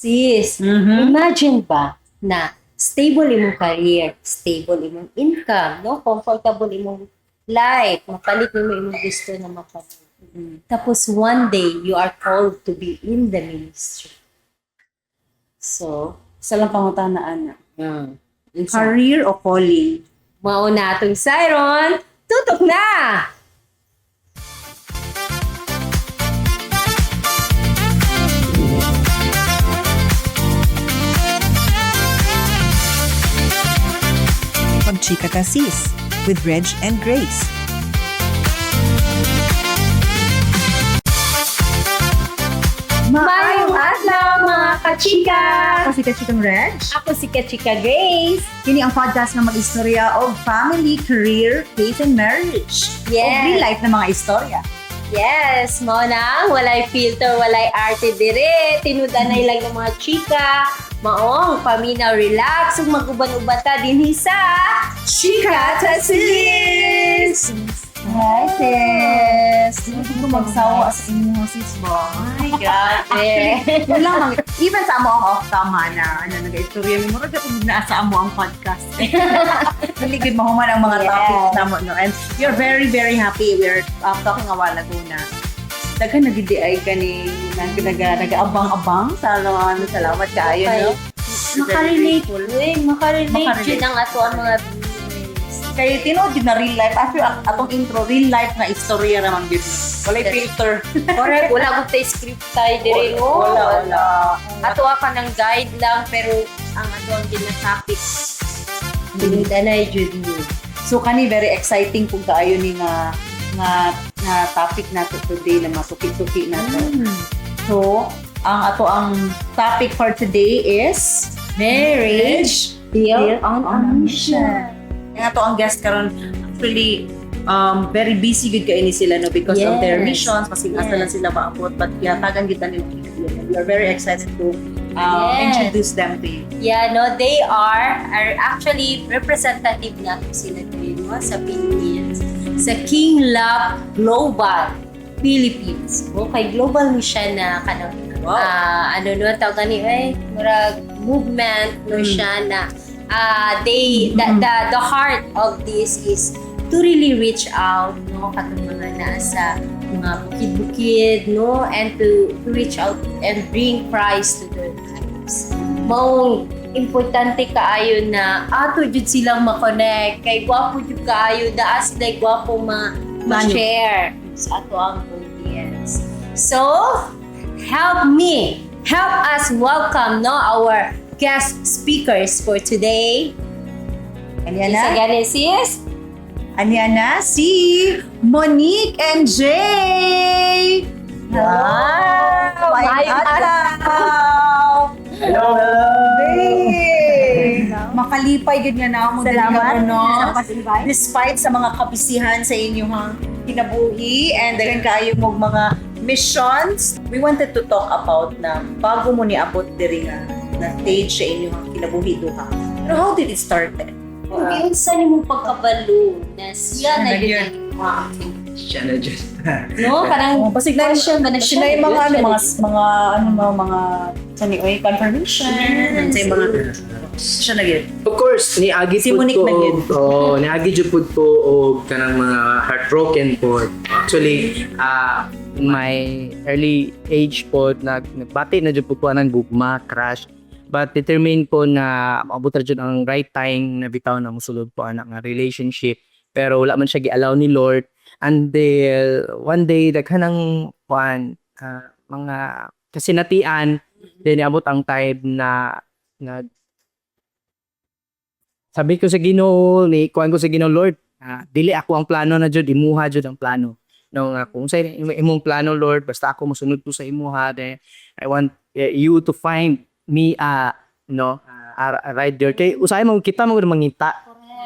Sis, imagine ba na stable imong career, stable imong income, no? Comfortable imong life, mapalit nimo imong gusto na mapalit. Tapos one day, you are called to be in the ministry. So, Sa lang pangutana, ana. Unsa? Career o calling? Mao na atong siren, tutok na! Magchika Ta Sis with Reg and Grace. Maayong adlaw, mga kachika! Ako si Kachikang Reg. Ako si Kachika Grace. Kini ang podcast nga mag-istorya og family, career, faith, and marriage. Yes. Og real life na mga istorya. Yes, mao na, walay filter, walay arte dire, tinud-anay lang ng mga chika. Maong paminaw, relax, ug mag-uban-uban ta dinhi sa Chika Ta Sis! Hi, sis! Hindi ko magsawa sa inyong sis ba? Ay, grabe. Yun lang, even sa amo ang off-cam ha, na ano, nag-istorya, mo murag ako naa sa amo ang podcast. Dili gud mahuman ang mga topics namo, no? And we are very, very happy. We are talking a while ago na daghan na gid di ay kani nag nag nag-abang-abang sa ano, ano, salamat kaayo, no? Makarelate, uy, makarelate Makarelate. yun ang ato ang mga viewers. Kay tinuod gyud na real life after atong intro, real life nga istorya ra man gyud. Walay filter. Correct, wala ko tayo script tayo dire, no? Wala, wala. Ato ka ng guide lang, pero ang ato ang ginatopic, tinud-anay jud yun. So kani very exciting pug kaayo ni nga nga nga topic nato today na masuki-suki nato. So, ang ato ang topic for today is Marriage built on a mission. Ang ato ang guest karon actually very busy gud kay ni sila, no, because of their missions, kasi asa lang sila maabot, but gihatagan kita nila. We are very excited to introduce them to you. Yeah, no, they are actually representative nato sila diri, no, sa Philippines. Sa King Love Global Philippines. Okay, global ni siya na kanang ano no tawag gani ay murag movement no siya na they the heart of this is to really reach out, no, katong mga nasa mga bukid-bukid, no, and to reach out and bring Christ to their lives. Maong importante kaayo na ato jud silang ma-connect kay gwapo jud kaayo daa sila gwapo ma ma-share sa ato ang audience. So, help me, help us welcome, no, our guest speakers for today. Anya Isa na? gani, sis? Anya na si Monique and Jay! Wow! Maayong adlaw! Hello! Hey! Makalipay gud nga na mo diri Salamat karon, no? sa pag-invite. Despite sa mga kabisihan sa inyong kinabuhi and daghan kaayo mong mga missions, we wanted to talk about na bago mo niabot diri nga na stage sa inyong kinabuhi duha. Pero how did it start? Wow. Unsa nimo pagkabalo na siya na Siya na yun ang Siya na dyan. No, kanang Oh, basig na question ba na siya siya na yung na mga yun, ano, siya mga na yun. mga ano mga mga sani oy confirmation sa mga siya na gyud. Of course, niagi Si pud Monique ko na gyud. og oh, niagi jud pud ko og kanang mga heartbroken po. Actually, my early age po nagbati na jud po ko anang gugma, crush. But determined po na maabot ra jud ang right time na bitaw na mosulod po anak nga relationship. Pero wala man siya gi-allow ni Lord until one day daghan ang kuan mga kasinatian, then niabot ang time na na sabi ko sa Ginoo, ni kuan ko sa Ginoo, "Lord, dili ako ang plano na jud, imuha jud ang plano." No nga kung sa imong plano, Lord, basta ako mosunod ko sa imuha, then I want you to find me a no a right there kay usahay mo kita mo mangita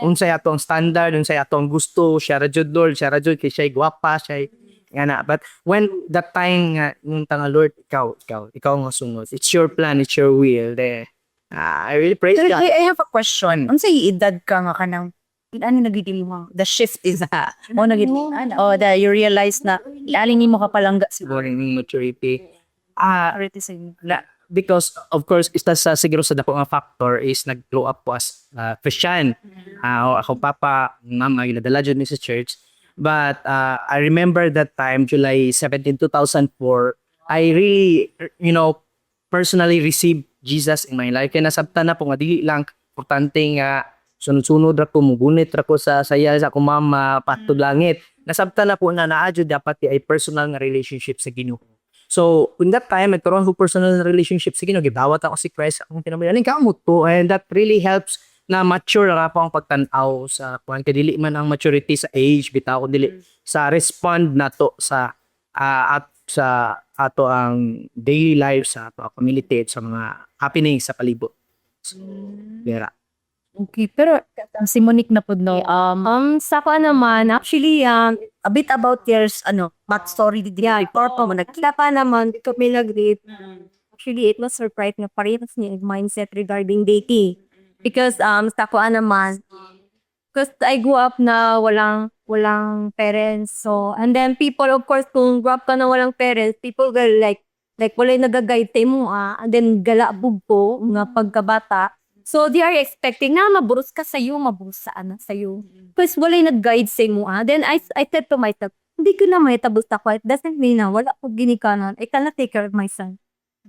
unsay ato ang standard, unsay ato ang gusto, siya ra jud, Lord, siya ra jud kay siya gwapa, siya nga na. But when that time nga yung tanga, "Lord, ikaw, ikaw, ikaw ang sunod. It's your plan, it's your will." Then I really praise Pero God. I have a question. Unsay edad ka nga kanang ano nagiging mo? The shift is mo naging oh, the you realize na ilaling nimo ka palangga Siguro yung maturity. Ah, maturity sa inyo. na, Because of course, isa sa siguro sa dako nga factor is nag-grow up ko as Christian. Ako papa, mama, ginadala jud mi sa church. But I remember that time, July 17, 2004, I really personally received Jesus in my life. Kaya nasabtan na po nga dili lang importante nga sunod-sunod ra ko, mugunit ra ko sa saya sa akong mama, patod langit. Nasabtan na po na naa jud dapat di ay personal nga relationship sa Ginoo. So, in that time, nagkaroon ko personal na relationship sa Ginoo. Gidawat ako si Christ akong kinabuhi. Kamot ko and that really helps na mature ra po ang pagtan-aw sa kuan, kay dili man ang maturity sa age bitaw, dili sa respond nato sa at sa ato ang daily life sa ato ang community at sa mga happenings sa palibot. So, dira. Okay, pero si Monique na pud, no. Sa ko naman, actually, A bit about yours ano, backstory di before pa mo nag Kita pa naman, dito may nag-date. Actually, it was surprised na parehas niya yung mindset regarding dating. Because sa ko naman, because I grew up na walang parents. So, and then people, of course, kung grow up ka na walang parents, people will like walay nagaguide sa imo ah. And then galabog ko nga pagkabata. So, they are expecting na maburus ka sa'yo, maburus sa anak sa'yo. Because walay nag-guide sa imo ah. Then I said to myself, hindi ko na mahitabo sa ko. It doesn't mean na wala ko ginikanan. I cannot take care of my son.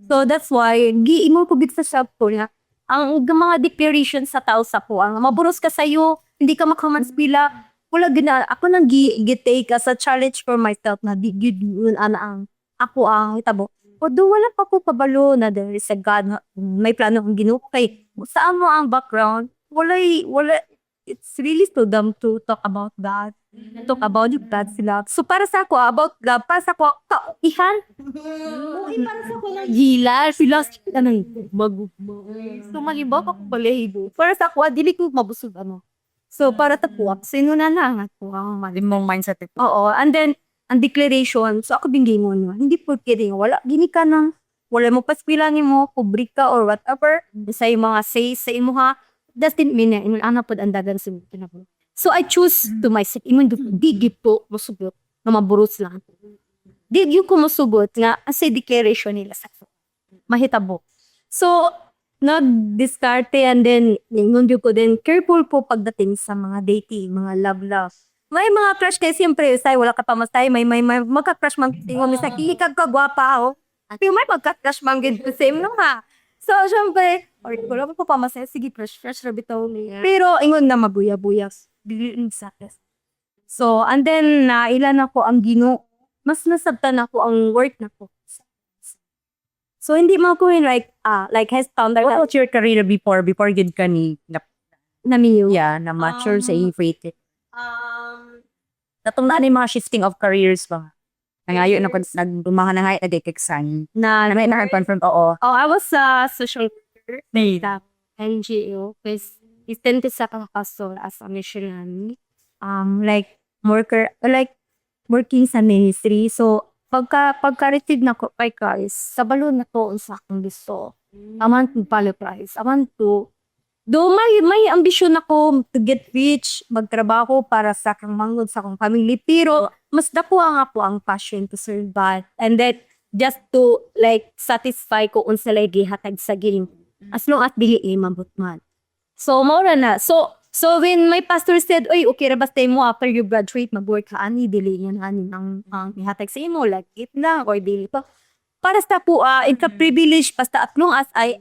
So that's why, giingon ko bit sa shop ko na, ang mga declaration sa tao sa ko, ang maburos ka sa'yo, hindi ka makamanspila, wala gina, ako nang gi-take as a challenge for myself na di gyud yun ana ang ako ang hitabo. Although wala pa ko kabalo na there is a God, na may plano ang Ginoo kay saan mo ang background, walay, wala, it's really so dumb to talk about that. Talk about yung God's love. So para sa ako, about love, para sa ako, kauihan. Okay, para sa ako lang. Gila, sila, ano, mag, so malibaw ako balahibo. Para sa ako, dili ko mabusog, ano. So para sa ako, sino na lang ako ang mali. Mong mindset ito. Oo, and then, ang declaration, so ako binggingon mo, hindi po kidding, wala, gini ka na, wala mo paspila ni mo, pobre ka or whatever, sa yung mga say sa imo ha, doesn't mean na ingon ana pod ang dagan sa mo. So I choose to myself, ingon di gyud po musugot na maburos lang. Di gyud ko musugot nga sa declaration nila sa ako. Mahitabo. So nag-diskarte and then ingon gyud ko din careful po pagdating sa mga dating, mga love love. May mga crush kay siyempre, say wala ka pa masay, may magka-crush man tingon mi sa kikag ka gwapa oh. Pero may magka-crush man gid ko same no ha. So siyempre, or wala pa pa masay, sige crush crush ra bitaw. Pero ingon na mabuya-buya dili sa. So and then nailan ako ang Ginoo, mas nasabtan ako ang work nako. So hindi mo ko yung like like high standard. What was your career before gid ka ni na, na miyo? Yeah, na mature sa faith? Natong na mga shifting of careers ba? Nangayo na kun nag mga nangayo na keksan. Na Na may na-confirm, oo. Oh, I was a social worker sa NGO because istente sa kang pastor as a missionary. Like worker, like working sa ministry. So, pagka-receive na ko kay Christ, sa balon na to sa akong gusto. I want to follow Christ. I want to. Though may ambisyon ako to get rich, magtrabaho para sa akong manggod sa akong family, pero mas dako ang ako ang passion to serve God. And then, just to like satisfy ko unsa lay gihatag sa Ginoo. As long as dili mabot man. So mao ra na. So when my pastor said, "Oy, okay ra basta mo after you graduate mag-work ka ani dili yan ani ang ihatag sa imo like it lang or dili pa." Para sa po it's a privilege basta as long as I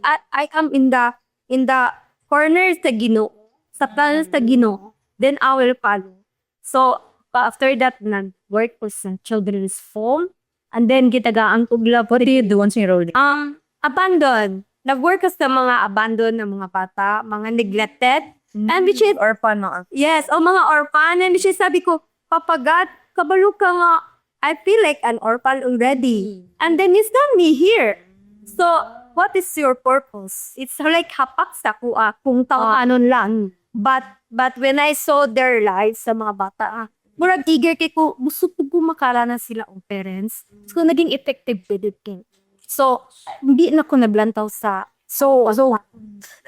am in the corner sa Ginoo, sa plano sa Ginoo, then I will follow. So pa after that nag-work ko sa children's home and then gitagaan ko love. What do you do once you enrolled? Abandon. Nag-work ko sa mga abandon na mga bata, mga neglected. And which is, Orphan mga. Yes, o mga orphan. And which is, sabi ko, "Papa God, kabalo ka nga, I feel like an orphan already. And then you send me here. So, what is your purpose?" It's like hapak sa kuha kung tawanon lang. But when I saw their lives sa mga bata, murag eager kay ko, gusto ko makala na sila ang parents. So, naging effective with it. So, hindi na ko nablantaw sa So,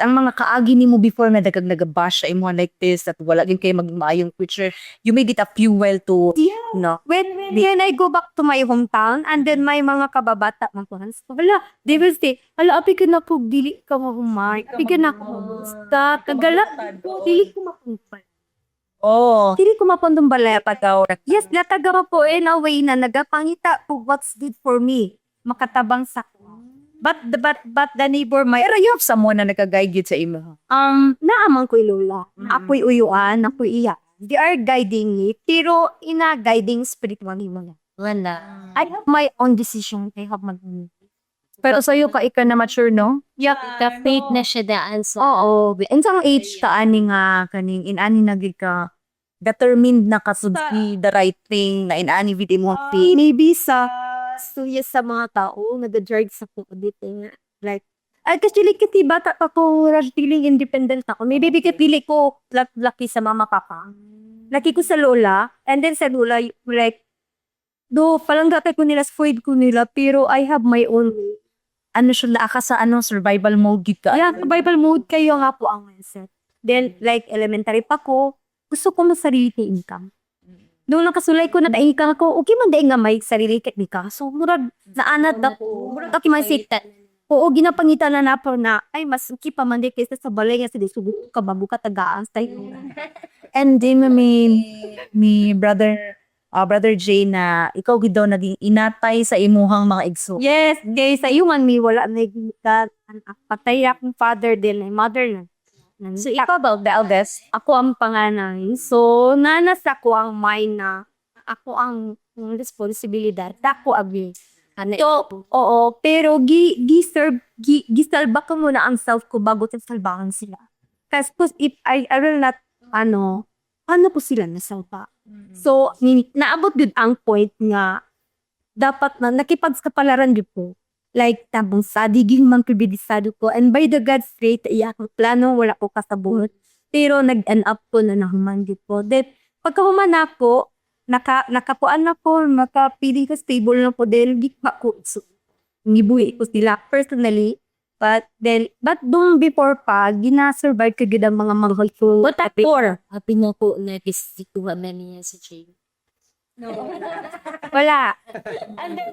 ang mga kaagi nimo before na dagag nagabash sa imo like this, that wala gyud kay maging maayong future, you made it a fuel to, no? When I go back to my hometown and then may mga kababata man ko, wala, they will say, "Ala, api ka na po, dili ka mahumay. Api ka na ko, stop, kagala, dili ko mapumpal." Oh. Dili ko mapundong balay pa daw. Yes, nataga po in a way na nagapangita po what's good for me. Makatabang sa But the neighbor may, pero you have someone na nagka-guide yun sa imo. Naaman ko'y lola. Ako'y uyuan, ako'y iya. They are guiding me, pero ina guiding spiritually wala. Wala. I have my own decision. I have my own. Pero sa'yo ka ika na mature, no? Yeah, the faith na siya daan sa Oo. In some age ka ani nga kaning inani na gid ka determined na ka to be the right thing na inani with imong faith. Maybe sa so yes, sa mga tao nag-drag sa ko dito nga. Like, ay, kasi kasi bata pa ko, rush feeling independent ako. Maybe because pili ko laki sa mama papa. Laki ko sa lola, and then sa lola, like, do palanggatay ko nila, spoiled ko nila, pero I have my own way. Ano siya naa ka sa ano survival mode gid ka. Yeah, survival mode kayo nga po ang mindset. Then, like, elementary pa ko, gusto ko masarili ka income. Doon nakasulay ko na income ko, okay man dahil nga may sarili ka ka. So, murag, naanad ako. Murag, okay man si, oo, ginapangita na napo na, ay, mas okay pa man di kaysa sa balay nga sa di sugo ka bago ka tagaan. Tayo. And then may brother Jay na ikaw gid daw naging inatay sa imuhang mga igso. Yes, kay sa iyo man mi wala na ka patay akong father din, ay mother na. So ikaw ba the eldest? Ako ang panganay. So, nanas ako ang mind na ako ang responsibilidad. Ako abi. So, oo, pero gi gi serve gi gisalba ko muna ang self ko bago salbahan sila. Kasi if I will not ano, ano po sila nasalba. So, naabot gud ang point nga dapat na nakipagkapalaran gyud po. Like, tabong sa diging man kubidisado ko. And by the God's grace, iya akong plano, wala ko kasabot. Pero nag-end up ko na nahuman gyud po. Then, pagka human ako, nakapuan na ko, makapili ko stable na po, dahil di pa ko, so, nibuhi ko sila personally. But then, but doon before pa, gina-survive ko gid ang mga mahal ko. But before, happy na ko na disikuha na niya si Jay. Wala.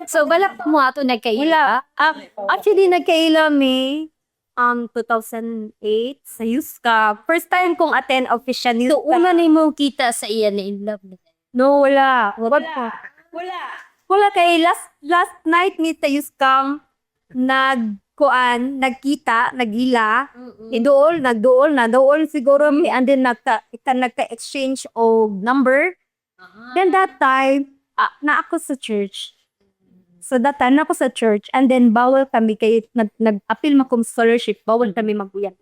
So, wala pa mo ato nagkaila? Wala. Ah, actually, nagkaila mi 2008 sa USCA. First time kong attend official So, USCA. una na mo kita sa iya na in love na. No, wala. Wala. Wala. Wala kay last last night mi sa USCAM nagkuan, nagkita, nagila. Iduol, nagduol, naduol siguro mi and then nagka exchange og number. Then that time, na ako sa church. So that time na ako sa church and then bawal kami kay nag-appeal man kong scholarship, bawal kami maguyab.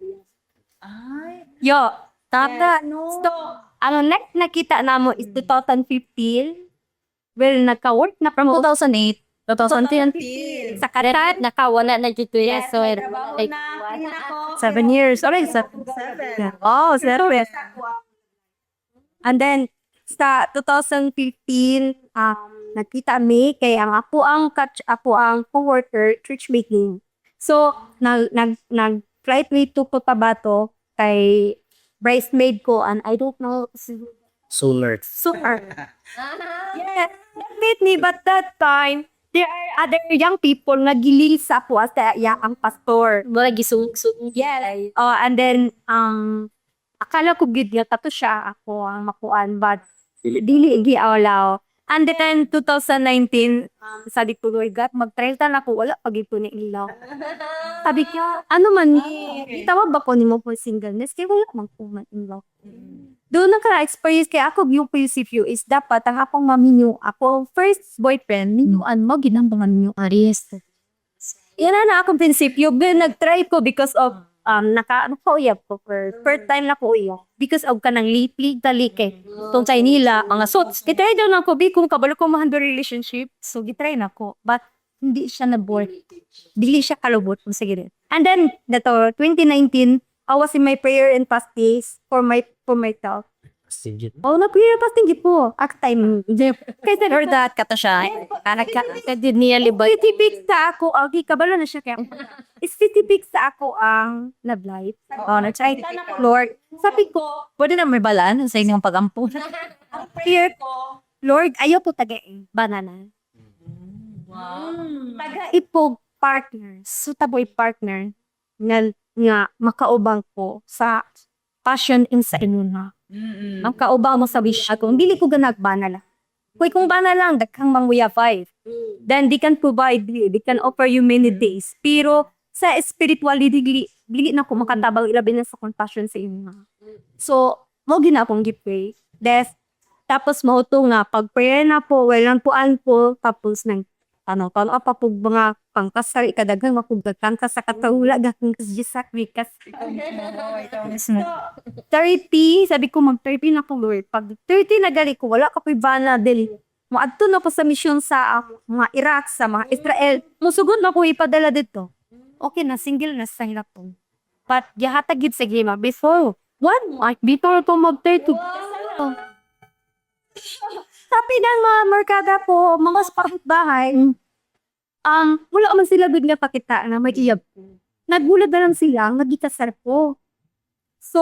Ay. Yo, tata. No. So, ano next nakita namo is 2015. Well, nagka-work na from 2008, 2010, sa Qatar. Nakawala na dito ya. So, like, 7 years. Alright, seven. Seven. Oh, 7. And then, sa 2015, nagkita mi kay ang ako ang co-worker church meeting. So, nag flight me to Cotabato kay bridesmaid ko and I don't know Sooner. sooner. Yes, meet me but that time there are other young people nga gilil sa ako as iya ang pastor. Wala gisung-sung. Yes. Oh, and then akala ko gid nga kato siya ako ang makuan but dili gi allow. And then 2019, sabi ko, "Lord God, mag-trial ta na ko, wala pag ito ni ilaw." Sabi ko, ano man, tawag ba ko nimo for singleness? Kaya wala man ko man in love. Doon na ka experience kaya ako yung prinsipyo is dapat ang akong maminyo, ako first boyfriend, minyuan mo, ginambangan ninyo. Aries. Yan na na akong prinsipyo. But nag-try ko because of naka ano ko uyab ko for first time na ko uyab because of kanang liplig dali kay tong sa nila mga suits gitry daw na ko bi kung kabalo ko mahandle relationship, so gitry na ko but hindi siya na bore, dili siya kalubot kung sige. And then dato 2019, I was in my prayer and fast days for myself. Sige. Oh, na prayer fasting gid po ak time kaysa Or that, kato siya. Did niya libay. Tibig sa ako, okay, kabalo na siya kaya. Specific sa ako ang love life. Oh, nag-try. Lord, sabi ko, Pwede na may balaan sa inyong pagampo. Ang prayer ko, Lord, ayaw po taga banana. Taga ipog partner, suitable partner nga, nga makaubang ko sa passion in sa inuna. Ang kaubang mo sa wish ako, dili ko ganag bana lang. Kuy kung bana lang, daghang manguyab five. Then they can provide you, they can offer you many days. Pero sa spirituality, dili, dili na ko makatabang ilabi na sa compassion sa inyo. So, mo gina akong gi-pray. Des, tapos mo to nga, pag prayer na po, walang puan po, tapos nang ano, tano pa po mga pangkasal, ikadaghang mapugdaghan ka sa katawula, gakang kas wikas. So, 30, sabi ko mag 30 na ko, Lord. Pag 30 na gali ko, wala ka po'y bana dili. Moadto na ko sa misyon sa mga Iraq, sa mga Israel. Musugod na ko ipadala dito. Okay na, single na sa hirap po. But gihatag gid sa gima before one month before ko mag 30. Sabi ng mga merkada po, mga bahay, wala man sila gud nga pakita na may iyab ko. Nagulat na lang sila, nagikasal ko. So,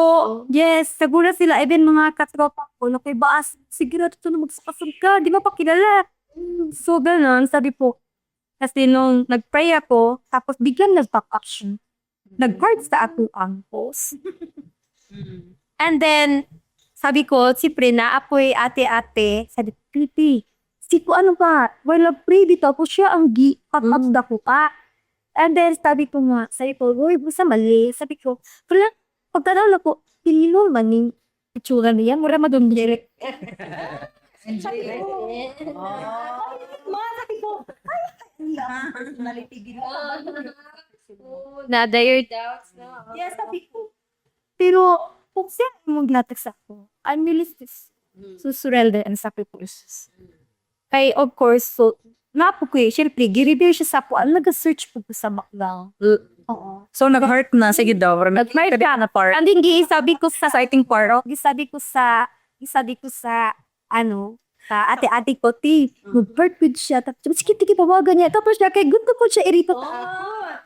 yes, nagulat sila. Even mga katropa ko, na kay baas, sige na, totoo na magsakasal ka, di ba pakilala? So, ganun, sabi po, kasi nung nag-pray ako, tapos biglang nag-pop up siya. Nag-card sa ako ang post. And then, sabi ko, siyempre na apoy ate-ate. Sabi ko, Pipi, si ko ano ba, wala pray dito. Tapos siya ang gi, kapagda ko pa. And then, sabi ko nga, sabi ko, uy, basta mali. Sabi ko, wala, pagkanaw na ko, pilino man yung itsura niya, mura madumdirek. Sabi ko, ma, sabi ko, Nada your doubts, no? Yes, sabi ko. Pero, kung siya maglatag sa ako, I'm really susurrender and sacrifices. Kay, of course, so, napo ko eh, syempre, gi-reveal siya sa ako, ang nag-search po ko sa bakla. Oo. So, nag-hurt na. Sige daw. Nag-hurt siya na part. And then, gisabi ko sa, Exciting part. gisabi ko sa, ano, sa ate-ate ko, ti, mag-hurt with siya. Tapos, sige, sige, pawagan niya. Tapos siya, kay gusto ko siya irito.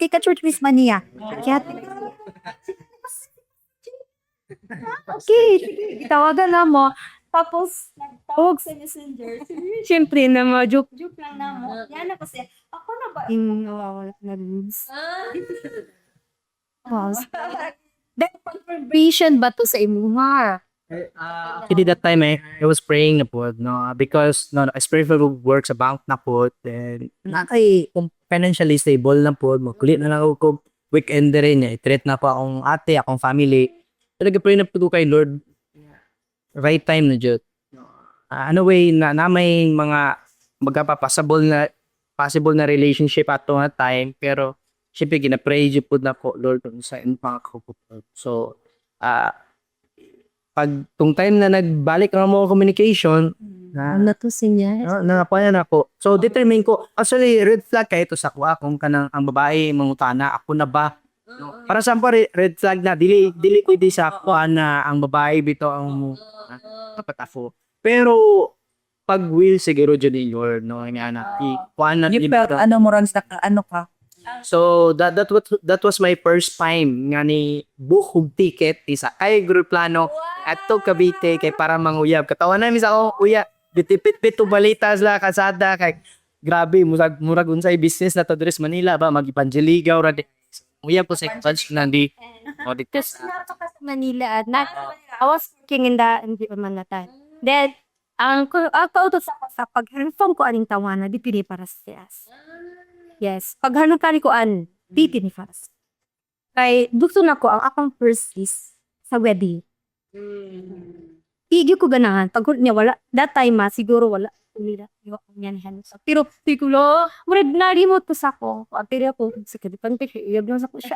Kay ka-church miss man niya. Kaya, okay, sige, tawagan na mo. Tapos, nagtawag sa messenger. Siyempre na mga joke-joke lang na mo. Yan na kasi, ako na ba yung nawawala na rules? Wow. Confirmation ba to sa imuha? Actually, that time eh, I was praying na po, no, because no, I spiritual work sa bank na po, then na kay kung financially stable na po, magkulit na lang ako ko weekend rin eh, treat na po akong ate, akong family. Talaga pray na po ko kay Lord, right time na jud. Ano way na, na may mga magkapapasable na possible na relationship ato nga time, pero syempre gina-pray jud po na po Lord kung sa pa ako po. So pag tung time na nagbalik ang mga communication na Ano to sinya? No, nakuha na ako. So determine ko, actually red flag kay ito sa kuha kung kanang ang babae mangutana ako na ba? No. Para sa pa red flag na dili dili pwede sa kuha na ang babae bito ang mo dapat ako. Pero pag will siguro jud ni Lord no nga na i kuha na You felt, ano mo ron, sa, ano ka? So that was my first time nga ni book og ticket isa kay plano adto Cavite kay para manguyab. Katawa na sa ako kuya, bitipit bito balitas la kasada kay grabe murag murag unsay business na to diri sa Manila ba mag-evangelikaw ra di. Uyab ko sa branch na di. O dito Tapos, napa sa Manila at na, I was working in the NGO man na time. Then, ang ang kautos ako sa paghanfam ko aning tawana, di pini para sa siyas. Yes. Paghanong kani ko an, di pini para sa. Kay, gusto na ko ang akong first is sa wedding. Igyo ko ganahan. Pag niya wala, that time ma, siguro wala. Nila, yo, yan, yan. Pero, di ko lo, murag nalimot ko sa ko. Pero ako, sa kadipan, pero iyab lang sa ko siya.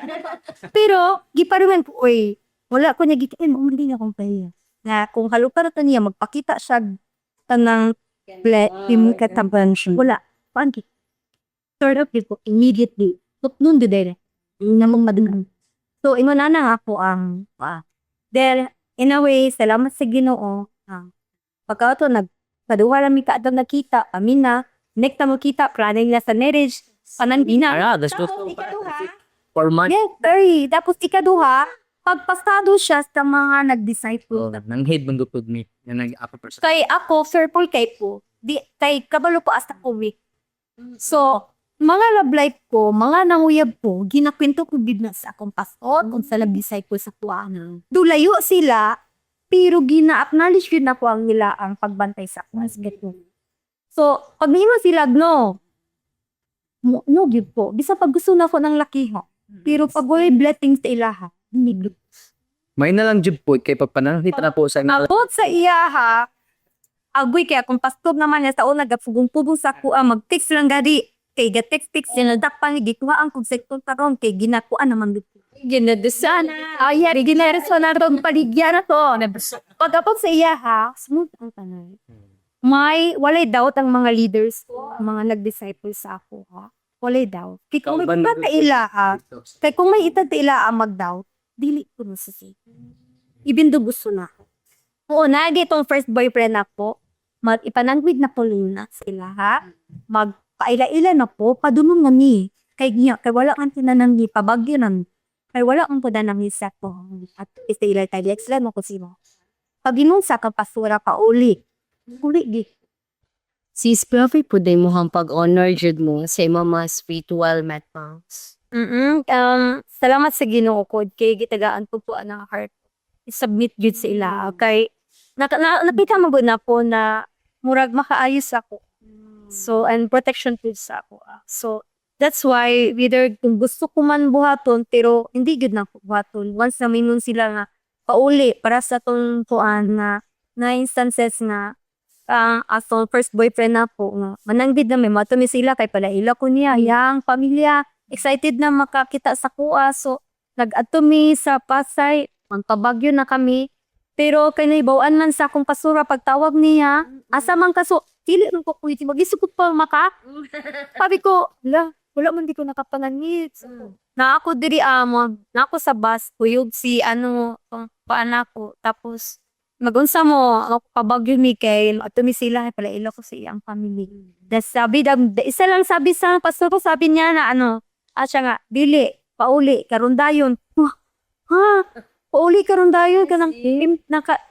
Pero, giparuman ko, oy, wala ko niya gitain, maumuli na akong pahiya. Na kung halupa na to niya, magpakita siya tanang ple, im kataban siya. Wala. Paan ki? Third up ko, immediately. But nun dire. Namang madungan. So, ingon na nga ako ang, then, in a way, salamat sa Ginoo. Pagka to, nagpaduha lang mi kaadto nakita, kami na, next na mo kita, planning na sa marriage, panan na. Ah, that's Tapos, ikaduha, Per month. Yes, very. Tapos ikaduha, pagpasado siya sa mga nag-disciple. Oh, nang head man gud mi. Nga nag ako person. Kay ako, fearful kay po. Di, kay kabalo po hasta ko. So, mga love life ko, mga nanguyab ko, ginakwento ko gid na sa akong pastor kung sa love disciple sa tuwa. Dulayo sila, pero gina-acknowledge yun na ko ang nila ang pagbantay sa akong asket. So, pag nimo sila, no, mo, no, gyud po. Bisa pag gusto na ko ng laki ho. Pero pag wala'y blessings sa ilaha, hindi gyud. May na lang jud po kay pagpananakita na po sa ina. Abot sa iya ha. Agoy kaya kung pastor naman niya sa una gapugong-pugong sa kuha mag-text lang gadi kay ga-text-text niya nagdapan gikuha ang konsepto karon kay ginakuha naman dito. Ginadasana. Ay, yari ginareso na tong paligya na to. Pag abot sa iya ha, smooth ang tanan. May walay doubt ang mga leaders ko, ang mga nag-disciple sa ako ha. Walay doubt. Kay kung may Kauban itad ta ila ha, kay kung may itad ta ila ang mag-doubt, dili ko na sa. Even though gusto na ako. Oo, nagi itong first boyfriend na po. Mag ipanangwid na po na sila ha. Magpaila-ila na po, padunong na ni. Kay niya, kay wala kang tinanang ni pabagyo nan. Kay wala kang puda nang isa po. At isa ila tayo, sila mo kusino. Pag inunsa ka pasura pa uli. Uli gi. Sis, grabe po din mo ang pag-honor jud mo sa imong mga spiritual methods. Salamat sa Ginoo ko kay gitagaan ko po ang heart. I-submit gyud sa ila kay na, napita mo gud na po na murag makaayos ako. So and protection pud sa ako. Ah. So that's why whether kung gusto ko man buhaton pero hindi gyud na ko buhaton once na mingon sila nga pauli para sa tong kuan nga na instances nga ang atong first boyfriend na po nga mananggid na may matumi sila kay pala ila ko niya yang pamilya excited na makakita sa kuha. So, nag-adto mi sa Pasay, magpabagyo na kami. Pero kay naibawan man sa akong pasura pagtawag niya, asa man kaso, dili man ko kuwiti, mag ko pa maka. Sabi ko, la, wala man di ko nakapanangit. So, na ako diri amo, na ako sa bus, kuyog si ano, paanak ko. Tapos, magunsa mo, ako pabagyo mi kay, adto mi sila, pala ilo ko sa iyang family. Das sabi, isa lang sabi sa pastor ko, sabi niya na ano, ah, siya nga, dili, pauli, karon dayon. Ha? Ha? Pauli karon dayon kanang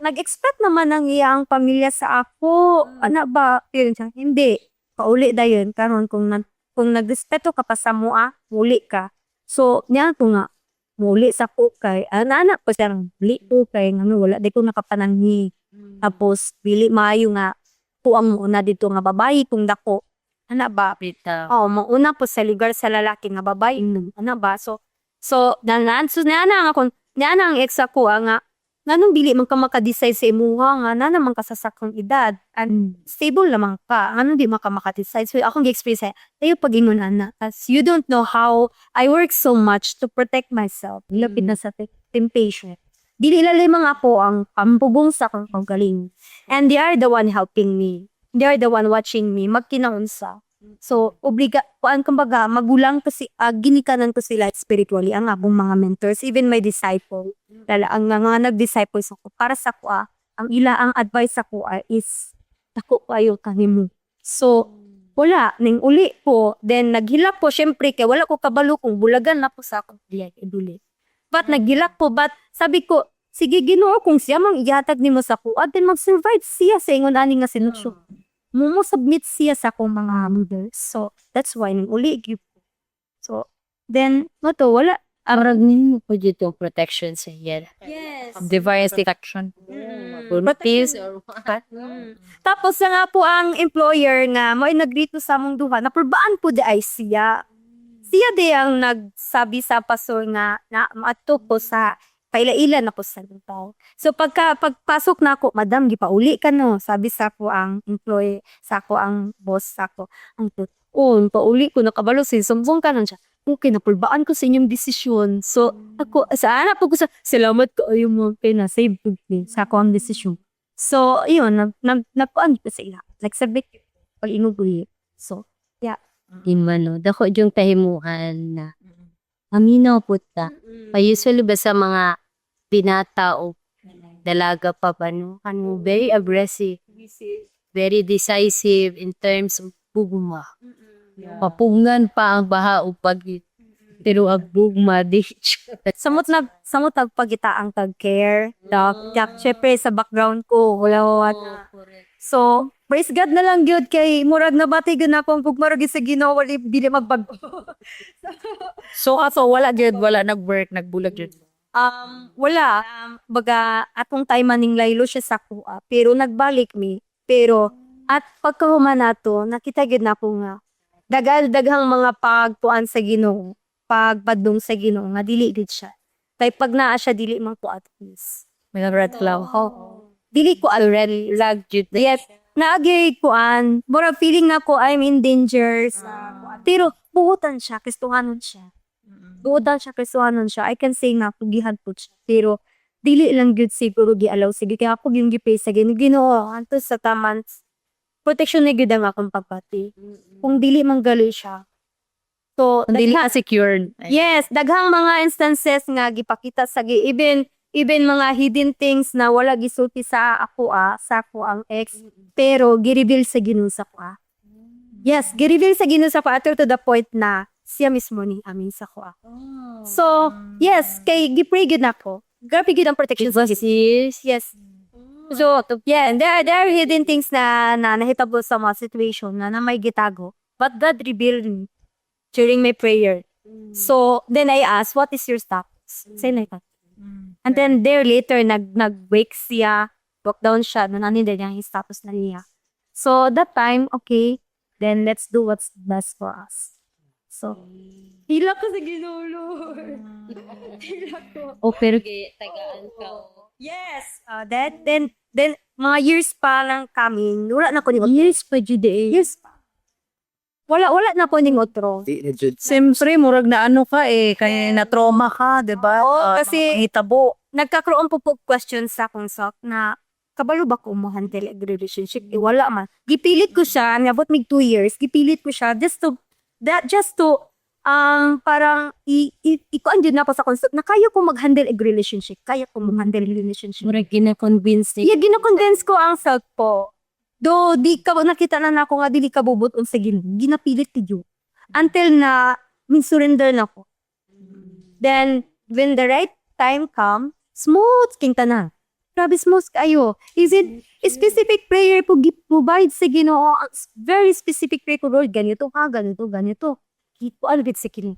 nag-expect naman ang iyang pamilya sa ako. Ana ba? Pero siya, hindi. Pauli dayon karon kung nagrespeto ka pa sa mua, muli ka. So, niya ko nga, muli sa ko kay, ana pa siya, muli ko kay, ngano, wala, di ko nakapananghi. Tapos, dili maayo nga, puang mo na dito nga babayi kung dako. Ana ba? Bitaw. Oh, mauna po sa lugar sa lalaki nga babae. Ana ba? So, nanan, so, niana nga kung, niana ang ex ako, ah, nga, nganong dili man ka maka-decide sa imuha nga, na naman ka sa sakong edad, and stable naman ka, nganong di man ka maka-decide. So, akong gi-experience ay, tayo pag-ingon ana, as you don't know how I work so much to protect myself. Lapit na sa temptation. Dili lalay mga po ang pampugong sa akong kaugaling. And they are the one helping me. They are the one watching me. Magkinaunsa. So, obliga, kuan kumbaga, magulang kasi, ginikanan ko sila spiritually, ang akong mga mentors, even my disciple. Lala, ang mga nag-disciples ako, para sa kuha, ang ila, ang advice sa kuha is, dako kayo kanimo. So, wala, ning uli po, then naghilak po, syempre, kay wala ko kabalo kung bulagan na po sa akong diyan, iduli. But naghilak po, but sabi ko, sige Ginoo, kung siya mang ihatag nimo sa kuha, then mag-survive siya sa ingon ani nga sinusyo mo submit siya sa akong mga leaders. So, that's why ning uli gyud ko. So, then, mo to, wala. Arag ninyo po dito protection sa iya. Yes. Divine protection. Buntis or what? Tapos na nga po ang employer nga mo ay nagrito sa among duha, napurbaan po di ay siya. Siya di ang nagsabi sa pastor nga na maadto ko sa paila-ila na ko sa lupaw. So pagka pagpasok na ako, "Madam, gipauli ka no," sabi sa ako ang employee, sa ako ang boss sa ako. Ang oh, pauli ko nakabalo sinumbong ka nun siya. Okay, napulbaan ko sa inyong desisyon. So ako sa anak po ko sa salamat ko ayo mo kay na save ko ni sa ako ang desisyon. So, yun, nakuan ko sa ila. Nagsabit pag inuguhi. So, Di man, no. Dako yung tahimuan na aminaw po ta. Pa usually ba sa mga binata o dalaga pa ba, no? Ano, very aggressive. Very decisive in terms of pugma. Papungan pa ang baha o pag Pero ang gugma di. Samot nagpagita ang tag care. Dak, dak, syempre sa background ko wala wala. So, praise God na lang gyud kay murag nabati gyud na akong gugma ra gyud sa Ginoo, wala dili magbag. So ato wala gyud, wala nag-work, nagbulag gyud. Wala. Baga, atong time maning laylo siya sa kuha. Pero nagbalik mi. Pero, at pagkahuman nato, nakita gyud na ko nga dagal daghang mga pagpuan sa Ginoo, pagpadung sa Ginoo nga dili gid siya. Kay pag naa siya dili man ko at peace. Mga red flag. Oh. Dili ko already Lag jud. Yes, naagi kuan. Mura feeling na ko I'm in danger sa kuan. Pero buotan siya, Kristohanon siya. Buotan siya, Kristohanon siya. I can say nga pugihan po siya. Pero dili lang gyud siguro gialaw sige kaya ako yung gipay sa Ginoo. Ginoo antos sa taman protection na gyud ang akong pagpati. Kung dili man gali siya. So, Kung dili ka secured. Yes, daghang mga instances nga gipakita sa even even mga hidden things na wala gisulti sa ako sa ako ang ex, pero gi-reveal sa Ginoo sa ako. Yes, gi-reveal sa Ginoo sa ako until to the point na siya mismo ni amin sa ako. So, yes, kay gi-pray gyud nako. Grabe gyud ang protection sa Sis. Yes. So, yeah, and there are hidden things na nahitabo sa mga situation na may gitago. But God revealed me during my prayer. So, then I asked, "What is your status?" Say like that. And then there later, nag-wake siya, walk down siya, nananin din niya yung status na niya. So, that time, okay, then let's do what's best for us. So, hilak ko sa Ginoo, Lord. Hilak ko. Oh, pero tagaan ka. Yes. Then, mga years pa lang kami, wala na ko ni Years pa jud eh. Years pa. Wala na ko ning otro. Di na jud. Siyempre, murag na ano ka eh, kaya na trauma ka, di ba? Oo, Ah, kasi- mga hitabo. Nagkakaroon po questions sa akong self na kabalo ba ko mo handle ang relationship? Eh, wala man. Gipilit ko siya, nabot mig 2 years, gipilit ko siya just to parang ikuan jud na ako sa concept na kaya ko mag-handle ang relationship. Kaya ko mag-handle relationship. Murag gina-convince ni Yeah, gina-convince ko ang self ko. Do, di ka, nakita na nako nga, dili ka bubuton sa Ginoo. Ginapilit ti Diyo. Until na, min surrender na ko. Then, when the right time come, smooth king tanan. Grabe smooth kayo. Is it specific prayer po provide sa Ginoo? Ang very specific prayer ko, "Lord, ganito ka, ganito, ganito." Ko ano sa Ginoo.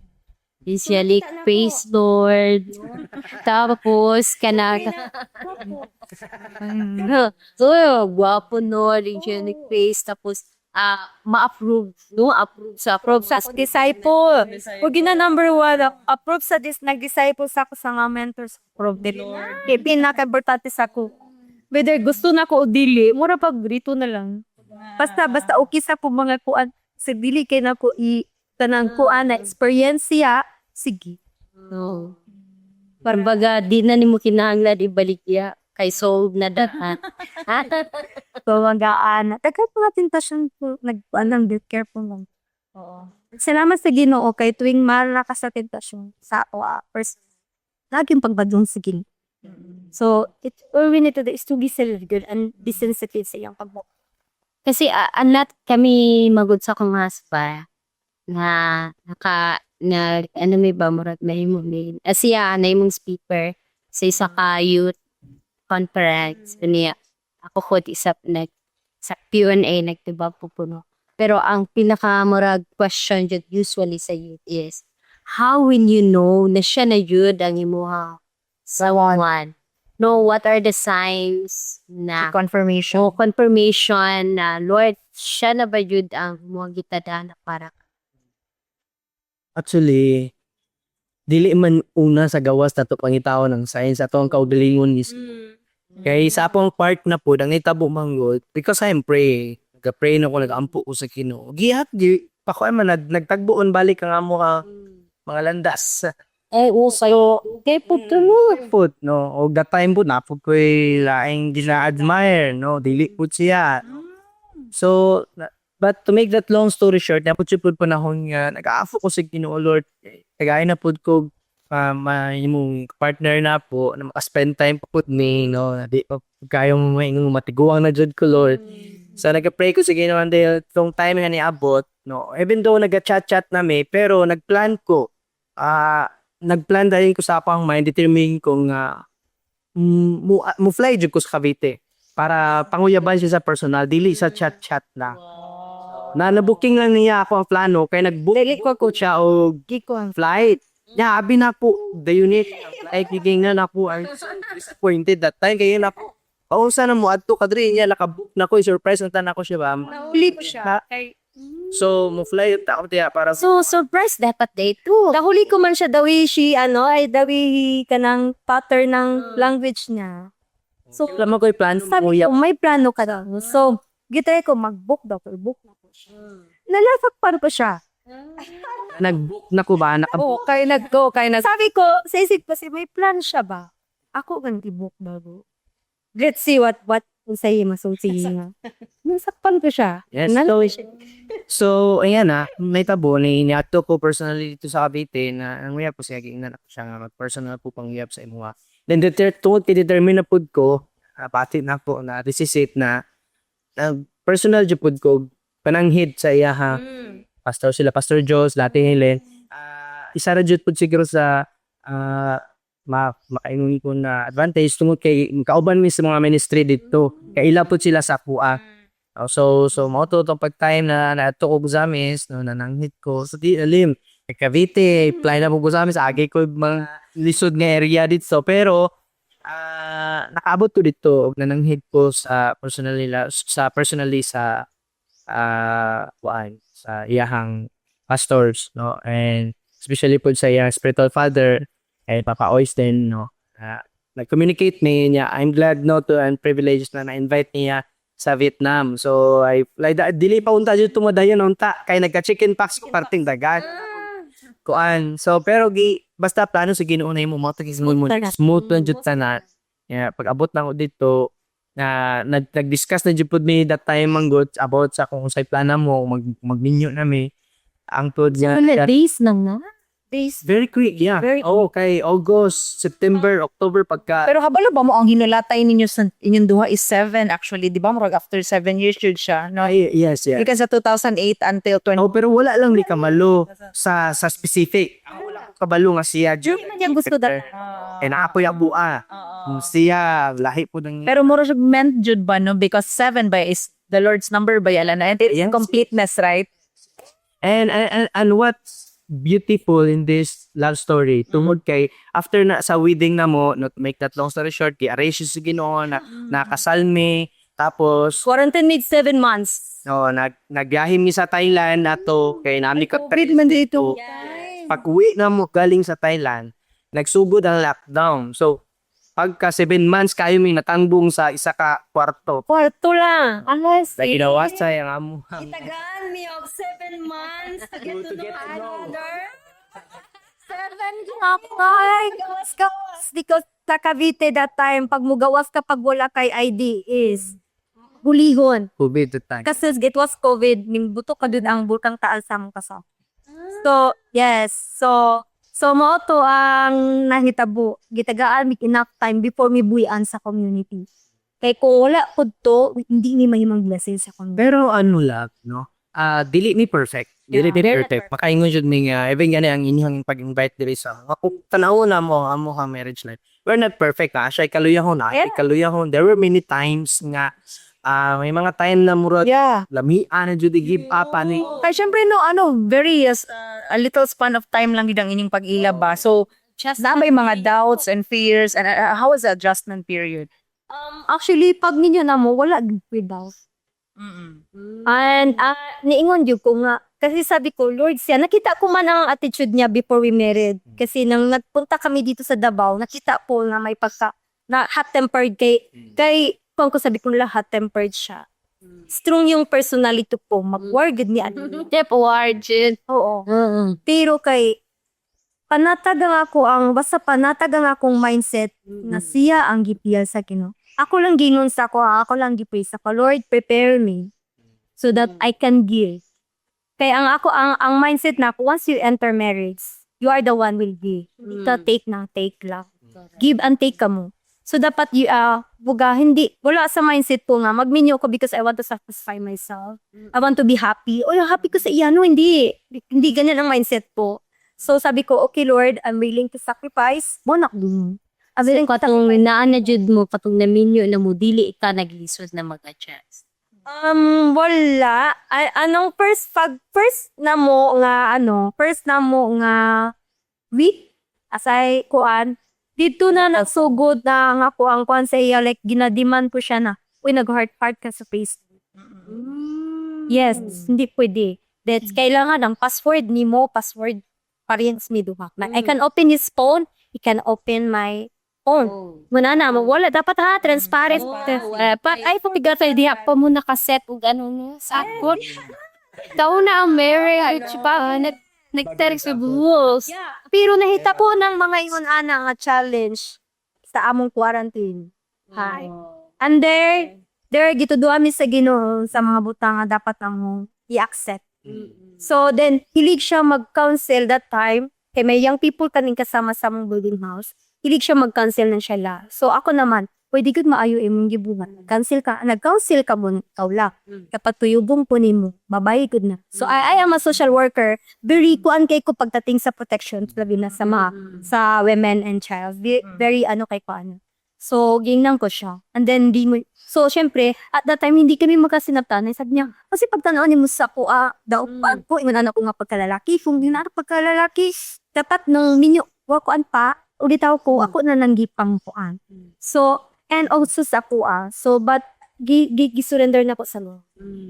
Usually, praise Lord. Tapos, kanaka. So, gwapo no, hygienic face. Tapos, ma-approve, no? Approve sa Approve sa disciple. Huwag yun na number one. Approve sa dis, nag-disciple sa ako sa mga mentors. Approve din. Kaya pinaka-importante sa ako. Whether gusto na ko o dili, mura pag rito na lang. Basta okay sa ko mga kuan. Sa dili kay na ko i tanang kuan na experience siya, sige. No. Parang di na nimo kinahanglan ibalik ya. Kay solve na datan. So, magaan. Daghang mga tentasyon po, nagkuan lang, be careful lang. Salamat sa Ginoo kay tuwing mara ka sa tentasyon sa ako, person, laging pagbadlong sa Ginoo. So, it all we need to do is to be self-good and be sensitive sa iyang pagbuo. Kasi anat kami magud sa akong husband na naka na ano may ba murag nahimo ni siya na imong speaker sa isa ka youth conference niya ako ko isa nag sa Q&A nagtibag po puno, pero ang pinaka murag question jud usually sa youth is, how will you know na siya na yun ang imuha sa one, no? What are the signs na Confirmation. So, confirmation na, Lord, siya na ba yun ang mga gitadana para Actually, dili man una sa gawas nato pangitaon ng signs ato ang kaugalingon is kay sa akong part na po ang nitabo manggod because I'm praying, nagka-pray na ko, nag-ampo ko sa Ginoo, gihat gi pakuan man nagtagbuon balik ang amo ka mga landas. Eh, oh, sayo. Kay po mo. Put no, og that time po na po ko'y laing gina-admire, no, dili po siya. So but to make that long story short, na pud siya pud panahon nga nag-aafo ko sa Ginoo, Lord, kagaya na pud ko imong partner na po na maka-spend time pa pud ni, no, na di pa kayo mo maingong matiguang na jud ko, Lord. So nag-pray ko sa Ginoo until tong time nga niabot, no, even though nag-chat-chat na mi, pero nagplan ko Nagplan dahil ko sa akong mind, determine ko nga mo fly jud ko sa Cavite para panguyaban siya sa personal, dili sa chat-chat na. Na na-booking lang niya ako ang plano kay nag-book ko siya og flight. Nya abi na po the unit like na na po, I'm so disappointed that time kay na po. Paunsa na mo adto ka diri niya, naka-book na ko, surprise na tanan ko siya ba. Nahuli ko siya. So mo fly ta ako tiya para So, surprise dapat day two. Nahuli ko man siya dawi she, ano, ay dawi kanang pattern ng language niya. So, wala mo ko'y plano sabi mo ko, may plano ka daw. So, gitry ko mag-book daw. Book na ko siya. Nalafak pa ko siya. Nag-book na ko ba? Naka Oh, kay nag-go, kay nag Sabi ko, sa isip ko, si may plan siya ba? Ako gan i-book bago. Let's see what unsay masulti nga. Nasakpan ko siya. Yes. So, ayan na, may tabo ni niadto ko personally dito sa Cavite na ang uyab ko siya giingnan ako siya nga mag-personal po pangyab sa imuha. Then tungod kay determine na pud ko, pati na po na this is it na, na personal jud pud ko pananghid sa iya ha. Pastor sila, Pastor Jos, Lati Helen. Isa ra jud pud siguro sa makaingon ko na advantage tungod kay kauban mi sa mga ministry dito. Kay ila pud sila sa kuha. Oh, so mao to tong pag time na naadto ko Ozamiz, no, nananghit ko. So di alim. Kay Cavite, apply na mo Ozamiz, agi ko mga lisod nga area dito. Pero nakaabot ko dito og nananghid ko sa personal nila, sa personally sa kuan sa iyahang pastors, no, and especially po sa iyang spiritual father and Papa Oysten, no. Nag-communicate ni niya. I'm glad, no, to and privileged na na-invite niya sa Vietnam. So I like dili pa unta jud tumadayon unta kay nagka-chicken pox ko parting dagat. Kuan. So pero gi basta plano sa Ginoo na imo mo smooth mo smooth lang jud tanan. Yeah, pag abot na ko dito na nag-discuss na jud pud mi that time manggod about sa kung unsay plana mo magminyo na mi ang tuod niya Wala, days lang na. Days. very quick, yeah. Very Oh, kay August, September, October pagka Pero kabalo ba mo ang hinulatay ninyo sa inyong duha is 7 actually, di ba? Murag after 7 years jud siya, no? Ay, yes. Because sa 2008 until 20 Oh, pero wala lang ni kamalo sa specific. Ang wala ko kabalo nga siya. Hindi man niya gusto that. Eh naapoy ang bua. Kung siya lahi po ng Pero mura siya meant jud ba, no? Because 7 ba is the Lord's number ba yala na? And it's completeness, right? And what's beautiful in this love story tungod kay after na sa wedding na mo, not make that long story short, gi-arrange sa Ginoo na nakasal mi, tapos Quarantine made 7 months. no, nagbiyahe mi sa Thailand nato kay nami ka COVID man dito. Pag uwi na mo galing sa Thailand, nagsugod ang lockdown. So pagka 7 months kayo mi natangbong sa isa ka kwarto. Kwarto lang. Alas. Like ginawa sa ang amo. Itagaan mi og 7 months to get to know another. Seven kapay. Gawas gawas. Because sa Cavite that time, pag mugawas ka pag wala kay ID is hulihon. COVID the time. Kasi it was COVID, nimbuto ka dun ang bulkang Taal sa among kasama. So, yes. So mao to ang nahitabo. Gitagaan mig enough time before mi buyan sa community. Kay kung wala pud to, hindi ni mahimong blessing sa community. Pero ano lang, no? Dili ni perfect. Dili ni perfect. Makaingon jud mi nga even gani ang inyong pag-invite diri sa ako, tanaw na mo ang amo marriage life. We're not perfect, ha. Siya kaluyahon, na kaluyahon. There were many times nga may mga time na murag lamian na jud give up ani. Kaya syempre, no, ano, very, yes, a little span of time lang gid ang inyong pag-ila ba. So, Just na may mga doubts and fears and how was the adjustment period? Actually, pag ninyo na mo, wala gid ko'y doubt. And niingon jud ko nga kasi sabi ko, Lord siya, nakita ko man ang attitude niya before we married. Kasi nang nagpunta kami dito sa Davao, nakita po na may pagka na hot-tempered kay kung ko sabi ko nila hot-tempered siya. Strong yung personality po, mag-war gud ni ano. Jeff Warren. Oo. Pero kay panatag ang ako ang basta panatag ang akong mindset na siya ang gipiyal sa Ginoo. Ako lang gingon sa ako, ako lang gipray sa ko, Lord, prepare me so that I can give. Kaya ang ako ang mindset na ako, once you enter marriage, you are the one will give. Hindi ka take na take lang. Give and take ka mo. So dapat you buga hindi wala sa mindset ko nga magminyo ko because I want to satisfy myself. I want to be happy. Oy, happy ko sa iya. No, hindi. Hindi ganyan ang mindset ko. So sabi ko, "Okay Lord, I'm willing to sacrifice." Mo na I'm willing to Katong naa na jud mo, katong naminyo na mo, dili ka naglisod na mag-adjust? Wala. Ay, anong first, pag first na mo nga, ano, first na mo nga week, asay, kuan, dito na nagsugod na nga ko ang kuan sa iya, like, ginadiman ko siya na, "Uy, nag-heart heart ka sa Facebook." Yes, hindi pwede. That's kailangan ang password ni mo, password parehas mi duha. I can open his phone, he can open my phone. Muna na, wala dapat ha, transparent. Pa, ay, pabigat ay diha pa mo nakaset og ano no, sa akon. Taon na ang marriage pa, nag-text with rules. Pero nahita po ng mga ingon ana nga challenge sa among quarantine. Hi. And there gituduan mi sa Ginoo sa mga butang nga dapat among i-accept. So then hilig siya mag-counsel that time kay may young people kaning kasama sa among building house. Hilig siya mag-counsel ng siya la. So ako naman, pwede gud maayo imong gibuhat. Counsel ka, nag-counsel ka mo ikaw la. Kapag tuyubong po nimo, babae gud na. So I am a social worker. Very kuan kay ko pagdating sa protection labi na sa mga sa women and child. Very, very ano kay ko ano. So, gingnan ko siya. And then, di mo, so, syempre, at that time, hindi kami magkasinabtan. Sabi niya, kasi pagtanaw ni mo sa ko, daw, ko, ingon anak ko nga pagkalalaki. Kung di na ako pagkalalaki, dapat nung ninyo, wa kuan pa, ulitaw ko, ako na nanggipang kuan. So, and also sa ako, So, but, gi, gi surrender na ko sa Lord.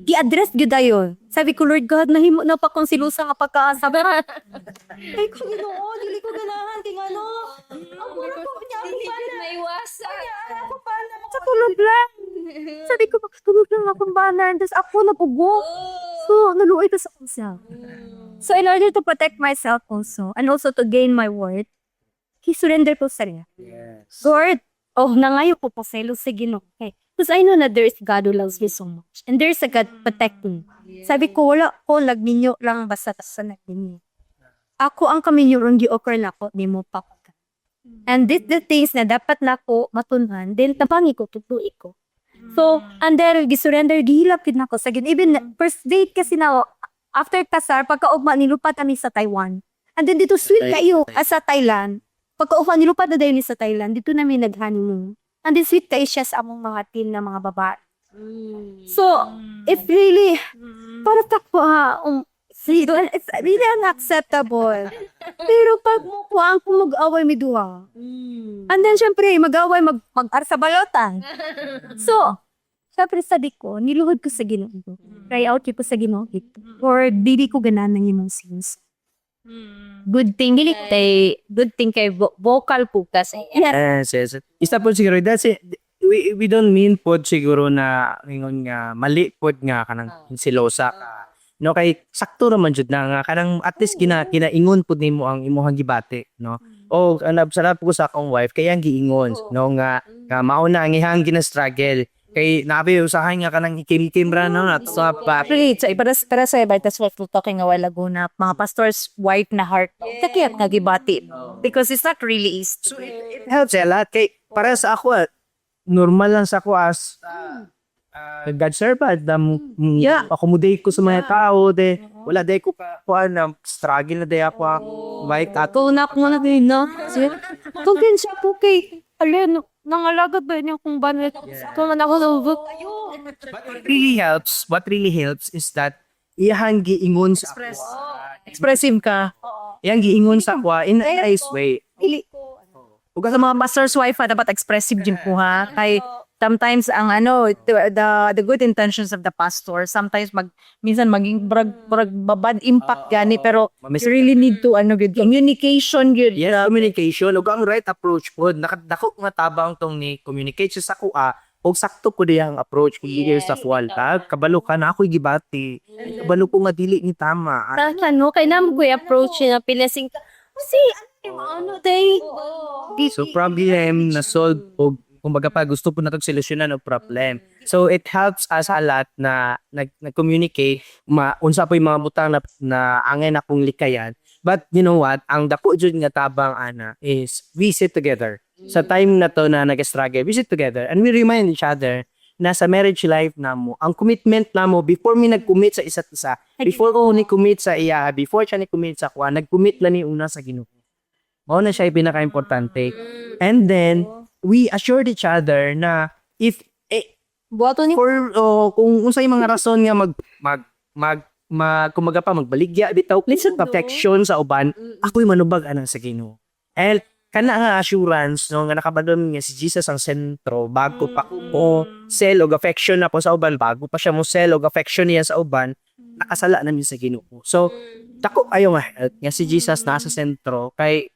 Gi-address gyud dayon. Sabi ko, "Lord God, nahimo na pa kong silusa nga pagkaasa." Ay ko, Ginoo, dili ko ganahan kay ngano. Ang mura ko niya ako pa na. Maiwasan. Ako pa na sa tulog lang. Sabi ko, "Tulog lang akong bana." Tapos ako napugo. So, naluoy ko sa self. So, in order to protect myself also, and also to gain my worth, he surrender ko sa niya. Lord, oh, nangayo ko po sa sa Ginoo. Okay. Because I know na there is God who loves me so much. And there is a God protecting me. Sabi ko, wala ko, nagminyo lang basta sa nagminyo. Ako ang kaminyo ron gi-offer na ko, di mo pa. And this the things na dapat na ko matunhan, then tabangi ko, tutuloy ko. So, and then, gisurrender, gihilap gid nako sa Ginoo. Even first date kasi na, after kasar, pagkaugma, nilupat kami sa Taiwan. And then dito, sweet kayo, sa Thailand. Pagkaugma, nilupat na dayon ni sa Thailand. Dito namin nag-honeymoon. And then sweet kayo siya sa among mga team na mga babae. So, if really, para takbo ha, see, it's really unacceptable. Pero pag mukuha kung mag-away mi duha. And then, syempre, mag-away, mag-ar sa balotan. So, syempre sabi ko, niluhod ko sa Ginoo. Cry out ko sa Ginoo. Or dili ko ganan ng imong sins. Good thing dili kay good thing kay vocal po kasi. Yes. Isa po siguro, that's it. We don't mean po siguro na ingon nga mali pod nga kanang silosa ka. No, kay sakto raman jud na nga kanang at least kinaingon pud nimo ang imong gibati, no. O anab sarap ko sa akong wife kay ang giingon, no, nga nga mao na ang ihang gina-struggle kay nabi usahay nga kanang ikimkim ra, no, nato sa pa. Actually, sa para sa iba, that's what we're talking a while ago na mga pastor's wife na heart. Kakiyat nga gibati. Because it's not really easy. So it helps a lot kay para sa ako, normal lang sa ako as God servant na accommodate ko sa mga tao de wala de ko ka kuan na struggle na de ako wife ato. Tunak mo na din, no? Kung din siya po kay, alin, nangalagad ba niya kung ba kung man ako nabuk. But what really helps is that iyang giingon sa ako. Expressive ka. Iyang giingon sa ako in a nice way. Ug sa mga pastor's wife ha, dapat expressive din po ha. Kay sometimes ang ano, the good intentions of the pastor sometimes minsan maging brag bad impact gani, pero you really need to ano good communication good. Yes, communication ug ang right approach pod. Nakadako nga tabang tong ni communicate siya sa kuha og sakto ko diyang approach kung dili sa kuwal ta kabalo ka na ako'y gibati, kabalo ko nga dili ni tama. Sa ano, kay namo ko approach na pilasing ka. Kasi, ano, day. So problem na solve og kumbaga pa gusto po natong solusyonan og problem. So it helps us a lot na nag-communicate ma unsa po yung mga butang na angay na kong likayan. But you know what? Ang dako jud nga tabang ana is we sit together. Sa time na to na nag-struggle, we sit together and we remind each other na sa marriage life namo, ang commitment namo before mi nag-commit sa isa't isa, before ko ni commit sa iya, before siya ni commit sa kuha, nag-commit lang ni una sa Ginoo. Mao na siya yung pinaka-importante. And then we assured each other na if eh, Buhaton ni for, oh, kung unsay mga rason nga mag mag mag mag kumaga pa magbaligya bitaw Listen, no? protection sa uban, ako'y manubag anang sa Ginoo. And kana nga assurance, no, nga nakabalo nga si Jesus ang sentro bago pa ko sell og affection na po sa uban, bago pa siya mo sell og affection niya sa uban, nakasala na mi sa Ginoo. So dako ayo nga help nga si Jesus nasa sentro kay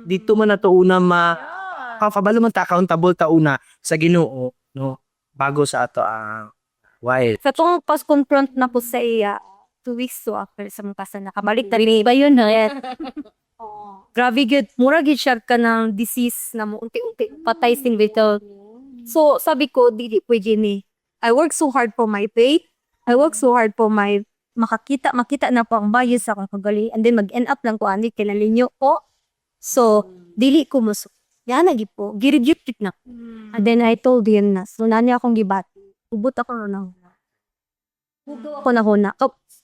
dito man nato una ma kabalo man ta, accountable ta una sa Ginoo, no, bago sa ato ang wife. Sa tong pas-confront na po sa iya, 2 weeks to after sa mga kasal, nakabalik na rin. Ba yun na? Yes. Grabe gyud, mura gyud siya ka ng disease na mo unti-unti patay sin bitaw. So sabi ko, dili pwede ni. I work so hard for my faith. I work so hard for my makakita makita na po ang bayad sa akong kagaling and then mag-end up lang ko ani kinalinyo ko. So dili ko mo yan lagi po gi-reject na. And then I told him na so nani akong gibati. Ubot ako na. Hugaw ako na huna.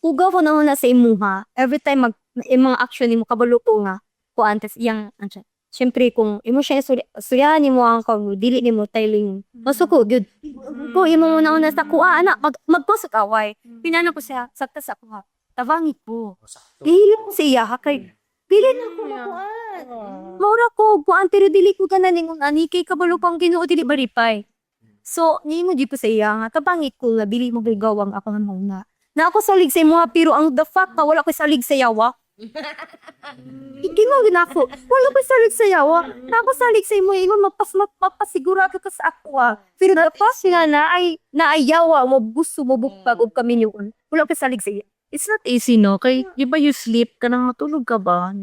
Hugaw ko na huna sa imuha. Every time mag yung mga action nimo, kabalo ko nga ko antes iyang ano siya. Siyempre kung imo siya suryahan nimo ang kag dili nimo tiling masuko gyud ko imo mo na una sa kuha ana mag magpasok away pinano ko siya sakta sa kuha tabangi ko dili ko sa iya ha kay dili na ko makuan maura ko kuan pero dili ko ganan ningon ani kay kabalo pang Ginoo dili baripay. So nimo di ko sa iya nga tabangi ko na dili mo gigawang ako ng una na ako salig sa imo ha, pero ang the fact na wala ko salig sa yawa. Hindi mo ginako. Wala ko salig sa yawa. Na ako salig sa imo ingon mapasigurado ka sa ako ah. Pero the fact nga na ay naayawa mo gusto mo bukpag og kami niyo. Wala ko salig sa iya. It's not easy, no? Kay, di ba you sleep ka nang matulog ka ba?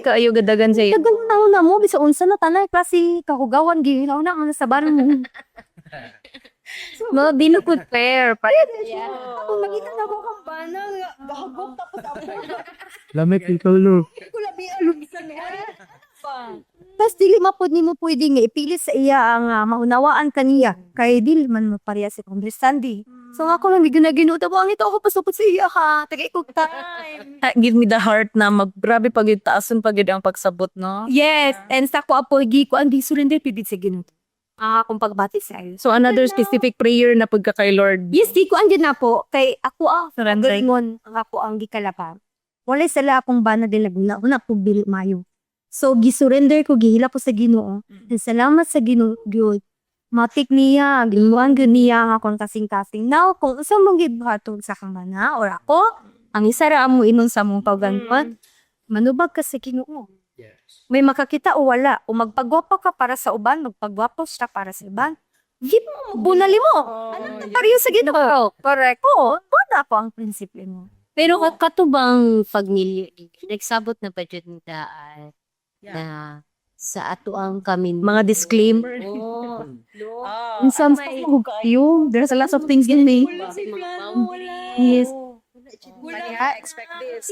Kaayo gadagan sa iyo. Tagal na na mo bisa unsa na tanay klase kahugawan gihilaw na ang sa barang mo. Mga binukod pair. Ako makita na ko kang bana nga gahagop tapos ako Lamig yung color. ko labi alubisan. Tapos dili mapud nimo pwede nga ipilit sa iya ang maunawaan kaniya kay dili man mo pareha sa understanding. So nga ako lang bigyan na Ginoo ang ito ako pasupot sa iya ha. Tagay ko time. Ah, give me the heart na mag, grabe pag yun, taason pag yun ang pagsabot, no? Yes, and sa ko apo gi ko ang di surrender pibit sa Ginoo. Ah, akong pagbati sa iyo. So another specific prayer na pagka kay Lord. Yes, di ko andyan na po kay ako ang Surrender. galingon ang ako ang gikalapa. Walay sala akong bana din laguna una ko dili mayo. So gisurrender ko gihila ko sa Ginoo. And salamat sa Ginoo gyud. Matik niya, gimuan gyud niya ang akong kasing-kasing. Now kung unsa mong gibuhaton sa akong bana or ako, ang isa ra amo inon sa mong pagganpan, manubag ka sa Ginoo. Yes. May makakita o wala, o magpagwapo ka para sa uban, magpagwapo siya para sa iban. Di mo, bunali mo. Alam na pareho sa Ginoo. Correct. Oo, wala po ang prinsipyo mo. Pero katubang pagmilyo, nagsabot na ba dyan daan na sa ato ang kami Mga disclaimer. Oh, no. In some kayo, there's a lot of things in me. Yes. Wala. Expect this.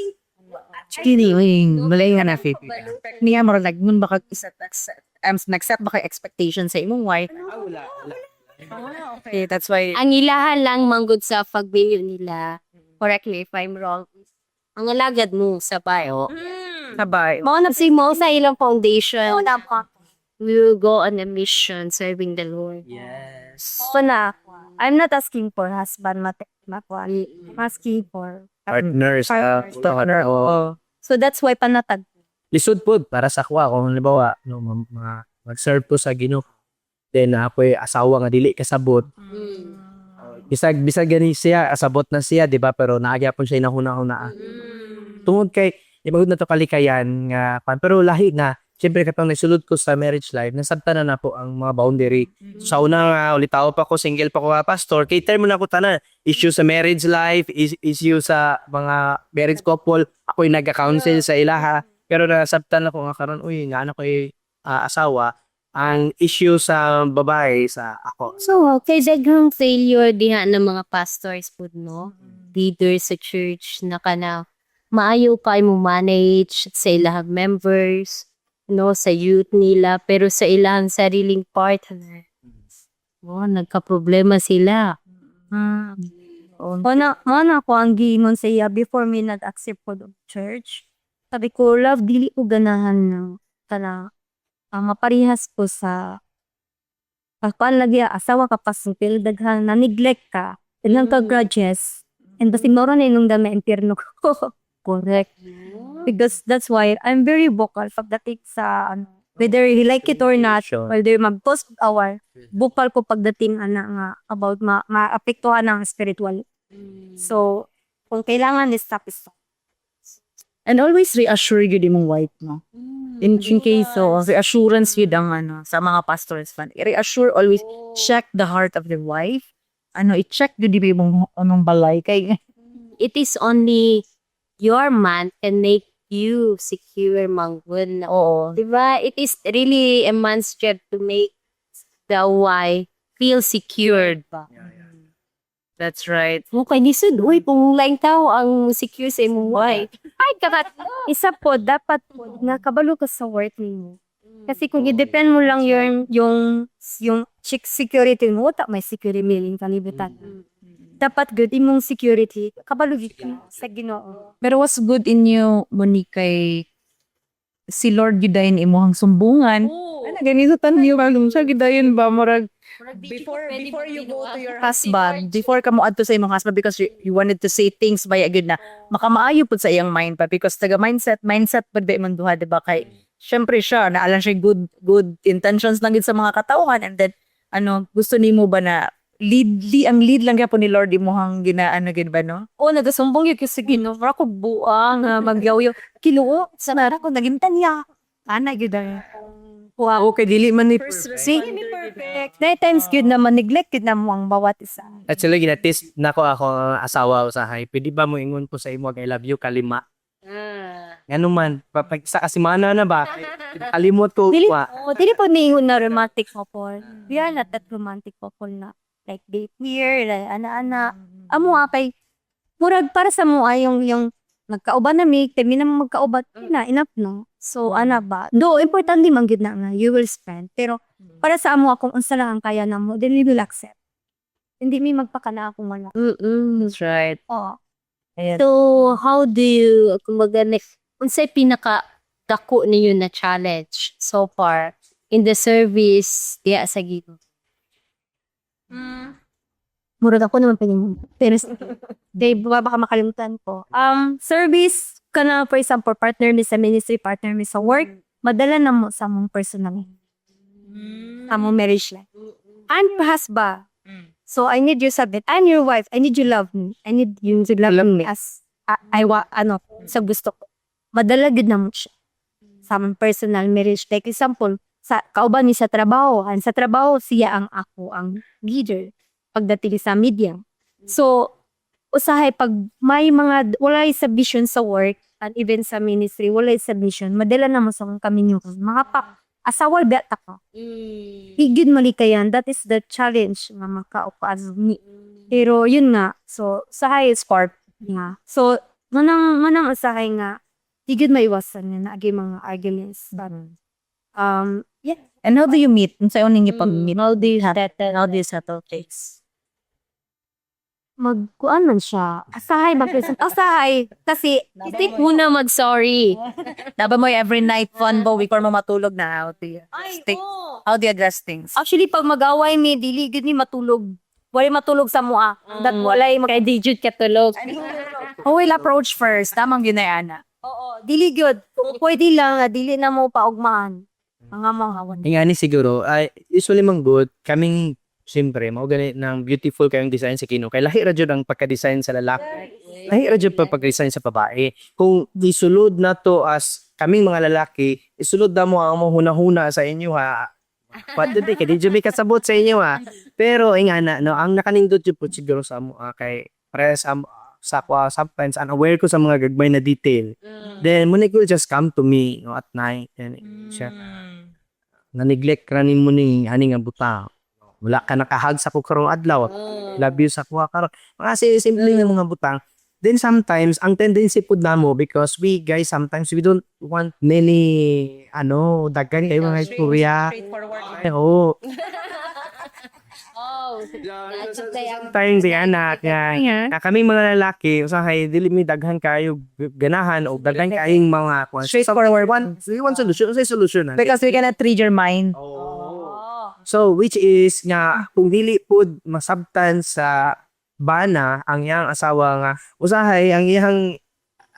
Kidding. Malay nga na, Faith. Niya, mara like, nun baka nag-set ba kay expectation sa imong wife? Ah, wala, wala. Okay, that's why. Ang ilahan lang manggod sa pagbilyo nila, correct me if I'm wrong, ang alagad mo sa bayo. Sabay. Mao na si mo sa ilang foundation. Mao na po. We will go on a mission serving the Lord. Yes. So na, I'm not asking for husband, mate, makuan. I'm asking for Partners. Partner. Oh. So that's why panatag. Lisod po para sa kuha kung halimbawa no, mag-serve ko sa Ginoo. Then ako'y asawa nga dili kasabot. Bisag bisag gani siya asabot na siya, di ba? Pero naagyapon siya inahuna-huna. Tungod kay di ba na to kalikayan nga kwan, pero lahi na siyempre katong nasulod ko sa marriage life, nasabtan na na po ang mga boundary. Sa una nga ulitaw pa ko, single pa ko nga pastor, kay term na ko tanan issue sa marriage life, issue sa mga marriage couple, ako'y nagka-counsel sa ilaha. Pero nasabtan ako nga karon, uy, nga ano ko'y asawa, ang issue sa babae sa ako. So, kay daghang failure diha ng mga pastors pud, no? Leaders sa church na kana maayo pa mo manage sa ilahang members, no, sa youth nila, pero sa ilahang sariling partner. Oh, nagka-problema sila. Mo na ako ang giingon sa iya before me nag-accept ko do church. Sabi ko, "Love, dili ko ganahan na kana maparehas ko sa kuan lagi asawa ka pa pero daghan na neglect ka. Daghan ka grudges. And basig mao ra na inong impyerno ko." Correct. Because that's why I'm very vocal pagdating sa ano, whether he like it or not, whether mag-post our vocal ko pagdating ana nga about ma maapektuhan ang spiritual. So, kung kailangan is stop, is stop. And always reassure gyud imong wife, no? In case, so, reassurance yun ang ano, sa mga pastors fan. I-reassure always, check the heart of the wife. Ano, i-check gyud di ba imong anong balay kay It is only your man can make you secure manggod. Oo. Diba? It is really a man's job to make the wife feel secured ba? That's right. Mo kay lisod, uy, kung laing tao ang secure sa imong wife. Ay, kakat, isa po, dapat po, nga kabalo ka sa worth nimo. Kasi kung i-depend mo lang yung security mo, ta may security meaning kalibutan. Dapat good imong security, kabalo gid ka sa Ginoo. Pero what's good in you, Monique, kay si Lord gyud dayon imuhang sumbungan. Ano ganito tan niyo ba siya gyud dayon ba murag before you go to your husband, before ka mo adto sa imong husband because you wanted to say things by good na makamaayo pud sa iyang mind pa because taga mindset pud ba imong duha, di ba? Kay syempre siya naalan siya good intentions lang gid sa mga katawhan and then ano gusto nimo ba na lead, li, ang lead lang gyapon ni Lord imuhang ginaano gid ba, no? O, nagasumbong yun kasi Ginoo. Mura ko buang nga magyawyo. Kinuo, sa nara ko naging niya. Ana gyud ang Wow. Okay, dili man ni See? Perfect. Nine times good na man-neglect gyud na mo ang bawat isa. Actually, ginatis nako ako ang asawa usahay. Pwede ba mo ingon ko sa imo I love you kalima? Ngano man, pag sa kasimana na ba? Kalimot ko Dili, wa. oh, dili po niingon na romantic couple. We are not that romantic couple na like date here, like ana-ana. Amo kay murag para sa mo ay yung magkauban na mi, kami na magkauban na enough no. So ana ba? Do importante man gyud na nga you will spend. Pero para sa amo kung unsa lang ang kaya namo, then we will accept. Hindi mi magpakana kung wala. That's right. Oo. Ayan. So, how do you, kumbaga, unsay pinaka dako ninyo na challenge so far in the service diya sa Ginoo? Murag ako naman pwede. Pero, Dave, baka makalimutan ko. Service ka na, for example, partner mi sa ministry, partner mi sa work, madala na mo sa mong personal. Sa mong marriage life. I'm husband. So, I need you submit. I'm your wife. I need you love me. I need you to love me as I wa, ano, sa gusto ko. Madala gid na mo siya sa among personal marriage. Like example, sa kauban ni sa trabaho, ang sa trabaho siya ang ako ang leader pagdating sa media. So, usahay pag may mga walay submission sa work and even sa ministry, walay submission, madala na mo sa kong kami mga pa asawa ba ta ka. Higid malikayan, that is the challenge nga makaupaas ni. Pero yun nga, so usahay is part nga. So manang usahay nga di gud maiwasan nga naagi mga arguments, but yeah. And how do you meet? Unsa ninyo pag-meet? How do you settle? How do you settle things? Magkuan man siya. Asahay mag asahay kasi Think muna mag-sorry. Naba mo every night fun ba before mo matulog na how do you stick, how do you address things? Actually pag mag-away mi dili gud ni matulog. Walay matulog sa mua. That walay mag Kay di jud katulog. Who will approach first? Tamang yun ay ana. Oo, dili gyud. Kung pwede lang nga dili na mo paugmaan. Mga mga Ingani siguro, ay usually man good, kaming siyempre, mao gani ng beautiful kayong design sa Ginoo. Kay lahi ra jud ang pagka-design sa lalaki. Lahi ra jud pa pag-design sa babae. Kung isulod na to as kaming mga lalaki, isulod na mo ang among hunahuna sa inyo ha. But di kay di jud mi kasabot sa inyo ha. Pero ingana no, ang nakanindot jud po siguro sa amo kay parehas sa ako sometimes unaware ko sa mga gagmay na detail. Then Monique will just come to me no, at night and siya na neglect ra nimo ni ani nga buta. Wala ka nakahag sa ko karong adlaw. Love you sa kuha karon. Mga simple nga mga butang. Then sometimes ang tendency pud namo because we guys sometimes we don't want many ano daghan kayo mga istorya. Ay, oo. Oh. Sometimes yan na nga na kaming mga lalaki usahay dili mi daghan kayo ganahan o daghan kayong mga kuan. Straightforward. One, we want solution, unsay solution na? Because we cannot read your mind. So which is nga kung dili pud masabtan sa bana ang iyang asawa nga usahay ang iyang,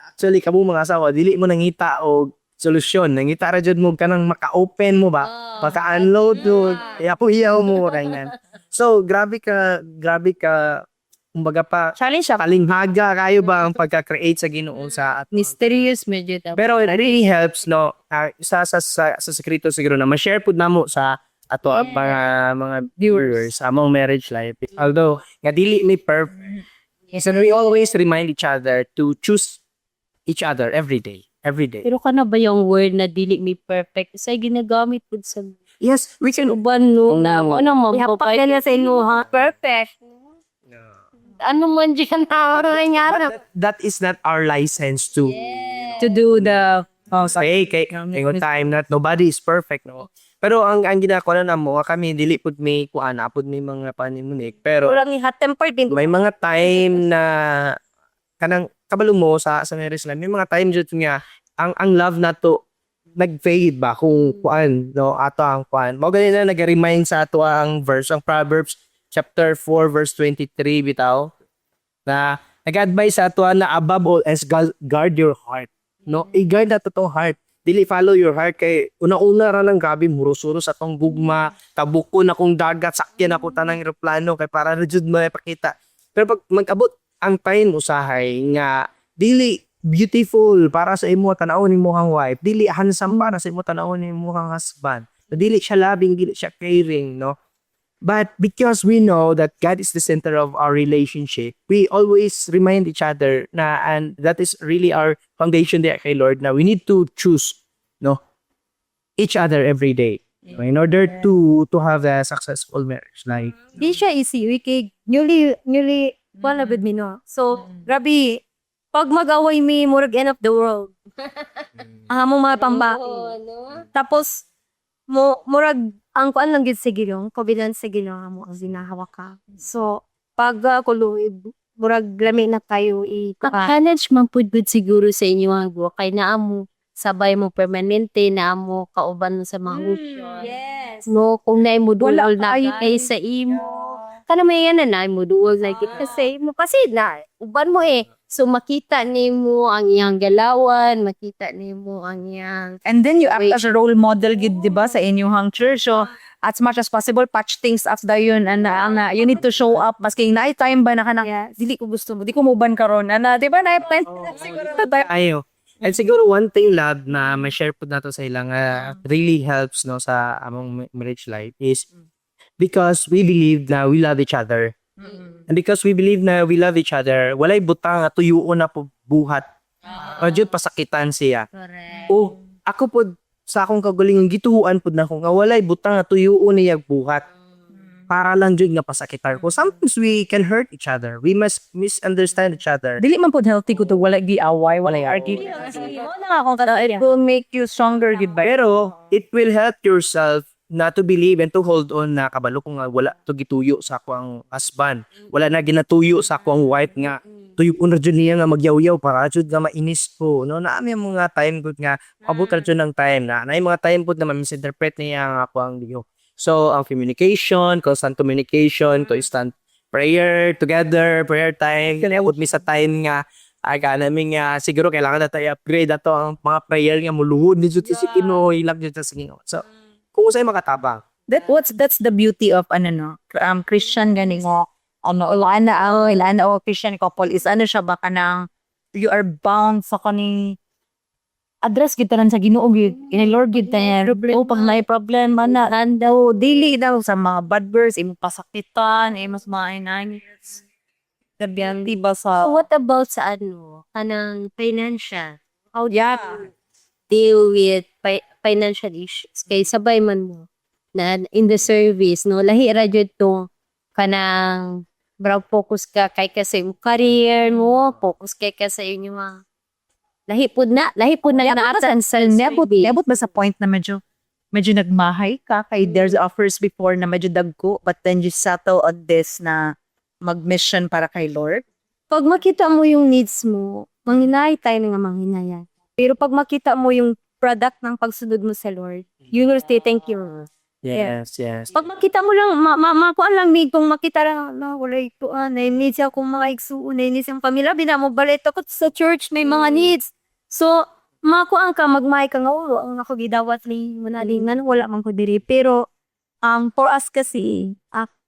actually kamo mga asawa dili mo nangita og solusyon, nangita ra jud mo kanang maka-open mo ba, maka-unload mo, iyaw mo kanyan. So grabe ka, grabe ka, kumbaga pa Challenge siya. kalinghaga kayo ba ang pagka-create sa Ginoo sa ato. Mysterious medyo daw. Pero it really helps, no, sa sekreto siguro na ma-share pud namo sa ato ang mga viewers sa among marriage life. Although nga dili mi perfect. So we always remind each other to choose each other every day. Every day. Pero kana ba yung word na dili mi perfect? Sa ginagamit pud sa Yes, we can. uban, no? Ano mo? Ihapak na niya sa inuha. Perfect. Ano man dyan na That is not our license to To do the oh, say kay ingon time that nobody is perfect, no. Pero ang ginagawa na namo kami dili pud may kuan, pud may mga panimunik, pero Kurang hot temper din. may mga time na kanang kabalo mo sa marriage life, may mga time jud nga ang love nato nag-fade ba kung kuan, no, ato ang kuan mao gani na nag-remind sa ato ang verse, ang Proverbs chapter 4 verse 23 bitaw na nag-advise sa ato na above all else guard your heart, no. I-guard nato tong heart, dili follow your heart, kay una-una ra lang gabi murusuro sa tong gugma, tabukon akong dagat, sakyan ako tanang eroplano kay para ra jud mapakita. Pero pag mag-abot ang time usahay nga dili beautiful para sa imo tan-awon nimo kang wife, dili handsome para sa imo tan-awon nimo kang husband, dili siya loving, dili siya caring, no, but because we know that God is the center of our relationship, we always remind each other na, and that is really our foundation there kay Lord, na we need to choose, no, each other every day in order to have a successful marriage life. Di siya easy. We kay newly wala with me, no. So, grabe, pag mag-away mi, murag end of the world. Ang among mga pamba. Oo, no? Tapos, mo murag ang kuan lang gid sa Ginoo, confidence sa Ginoo amo ang ginahawak ka. So, pag kuloy, murag lami na kayo i Challenge man pud gud siguro sa inyo ang buwa kay naa mo sabay mo permanente, naa mo kauban mo sa mga mission. Yes. No, kung naay mo Wala duol na kayo. kay sa imo. Kana may yan na naay mo duol na gid ka sa imo kasi na uban mo eh. So makita nimo ang iyang galawan, makita nimo ang iyang And then you act Wait. as a role model gid, di ba, sa inyong church. So as much as possible patch things up dayon ana ana you need to show up maski naay time ba na kanang dili ko gusto mo, di ko moban karon ana, di ba, naay time siguro tayo. Ayo. And siguro one thing, love, na ma-share po nato sa ilang really helps, no, sa among marriage life is because we believe na we love each other. And because we believe na we love each other, walay butang nga tuyuon na po buhat. O jud pasakitan siya. Correct. O ako po sa akong kagalingon gituoan pud nako nga walay butang nga tuyuon niya buhat para lang jud nga pasakitan ko. Sometimes we can hurt each other. We must misunderstand each other. Dili man pud healthy kuto wala giaway, wala argue. Mo na akong It will make you stronger gid ba. Pero it will help yourself na to believe and to hold on na kabalo ko nga wala to gituyo sa akong husband. Wala na ginatuyo sa akong wife nga tuyo na jud niya nga magyawyaw para jud nga mainis ko. No, naami ang mga time gud nga abot ra jud ng time na naay mga time pud na ma-misinterpret niya ang ako ang Dio. So ang communication, constant communication, constant prayer together, prayer time. Kaya mi sa time nga aga namin nga siguro kailangan na tayo upgrade ato ang mga prayer nga muluhod ni jud si Ginoo, ilap jud sa Ginoo. So kung usay makatabang. That's the beauty of ano, no, Christian gani mo ano ilan na oh, ilan na oh, Christian couple is ano siya ba kanang you are bound sa kaning address gid tanan sa Ginoo gid kini Lord gid tanan oh pag naay problem man na daw dili daw sa mga bad words imo pasakitan imo sa mga inani Gabihan, di ba sa So what about sa ano, kanang financial? How do you deal with financial issues? Kay sabay man mo na in the service, no? Lahi ra jud to kanang bro focus ka kay ka sa imong career mo, focus kay ka sa inyo mga lahi pud na Niabot naatan sa Niabot, service. niabot ba sa point na medyo Medyo nagmahay ka kay there's offers before na medyo dagko, but then you settle on this na mag-mission para kay Lord? Pag makita mo yung needs mo, manghinay tayo nga manghinayan. Pero pag makita mo yung product ng pagsunod mo sa Lord, you will say thank you. Yes. Pag makita mo lang, makuan lang ni kung makita lang, na wala ito, na needs akong mga igsuon, na needs ang pamilya, bina mo balit ako sa church, may mga needs. So, makuan ka, magmahay ka nga, oh, ang ako gidawat ni, wala ni, nga, wala man ko diri. Pero, for us kasi,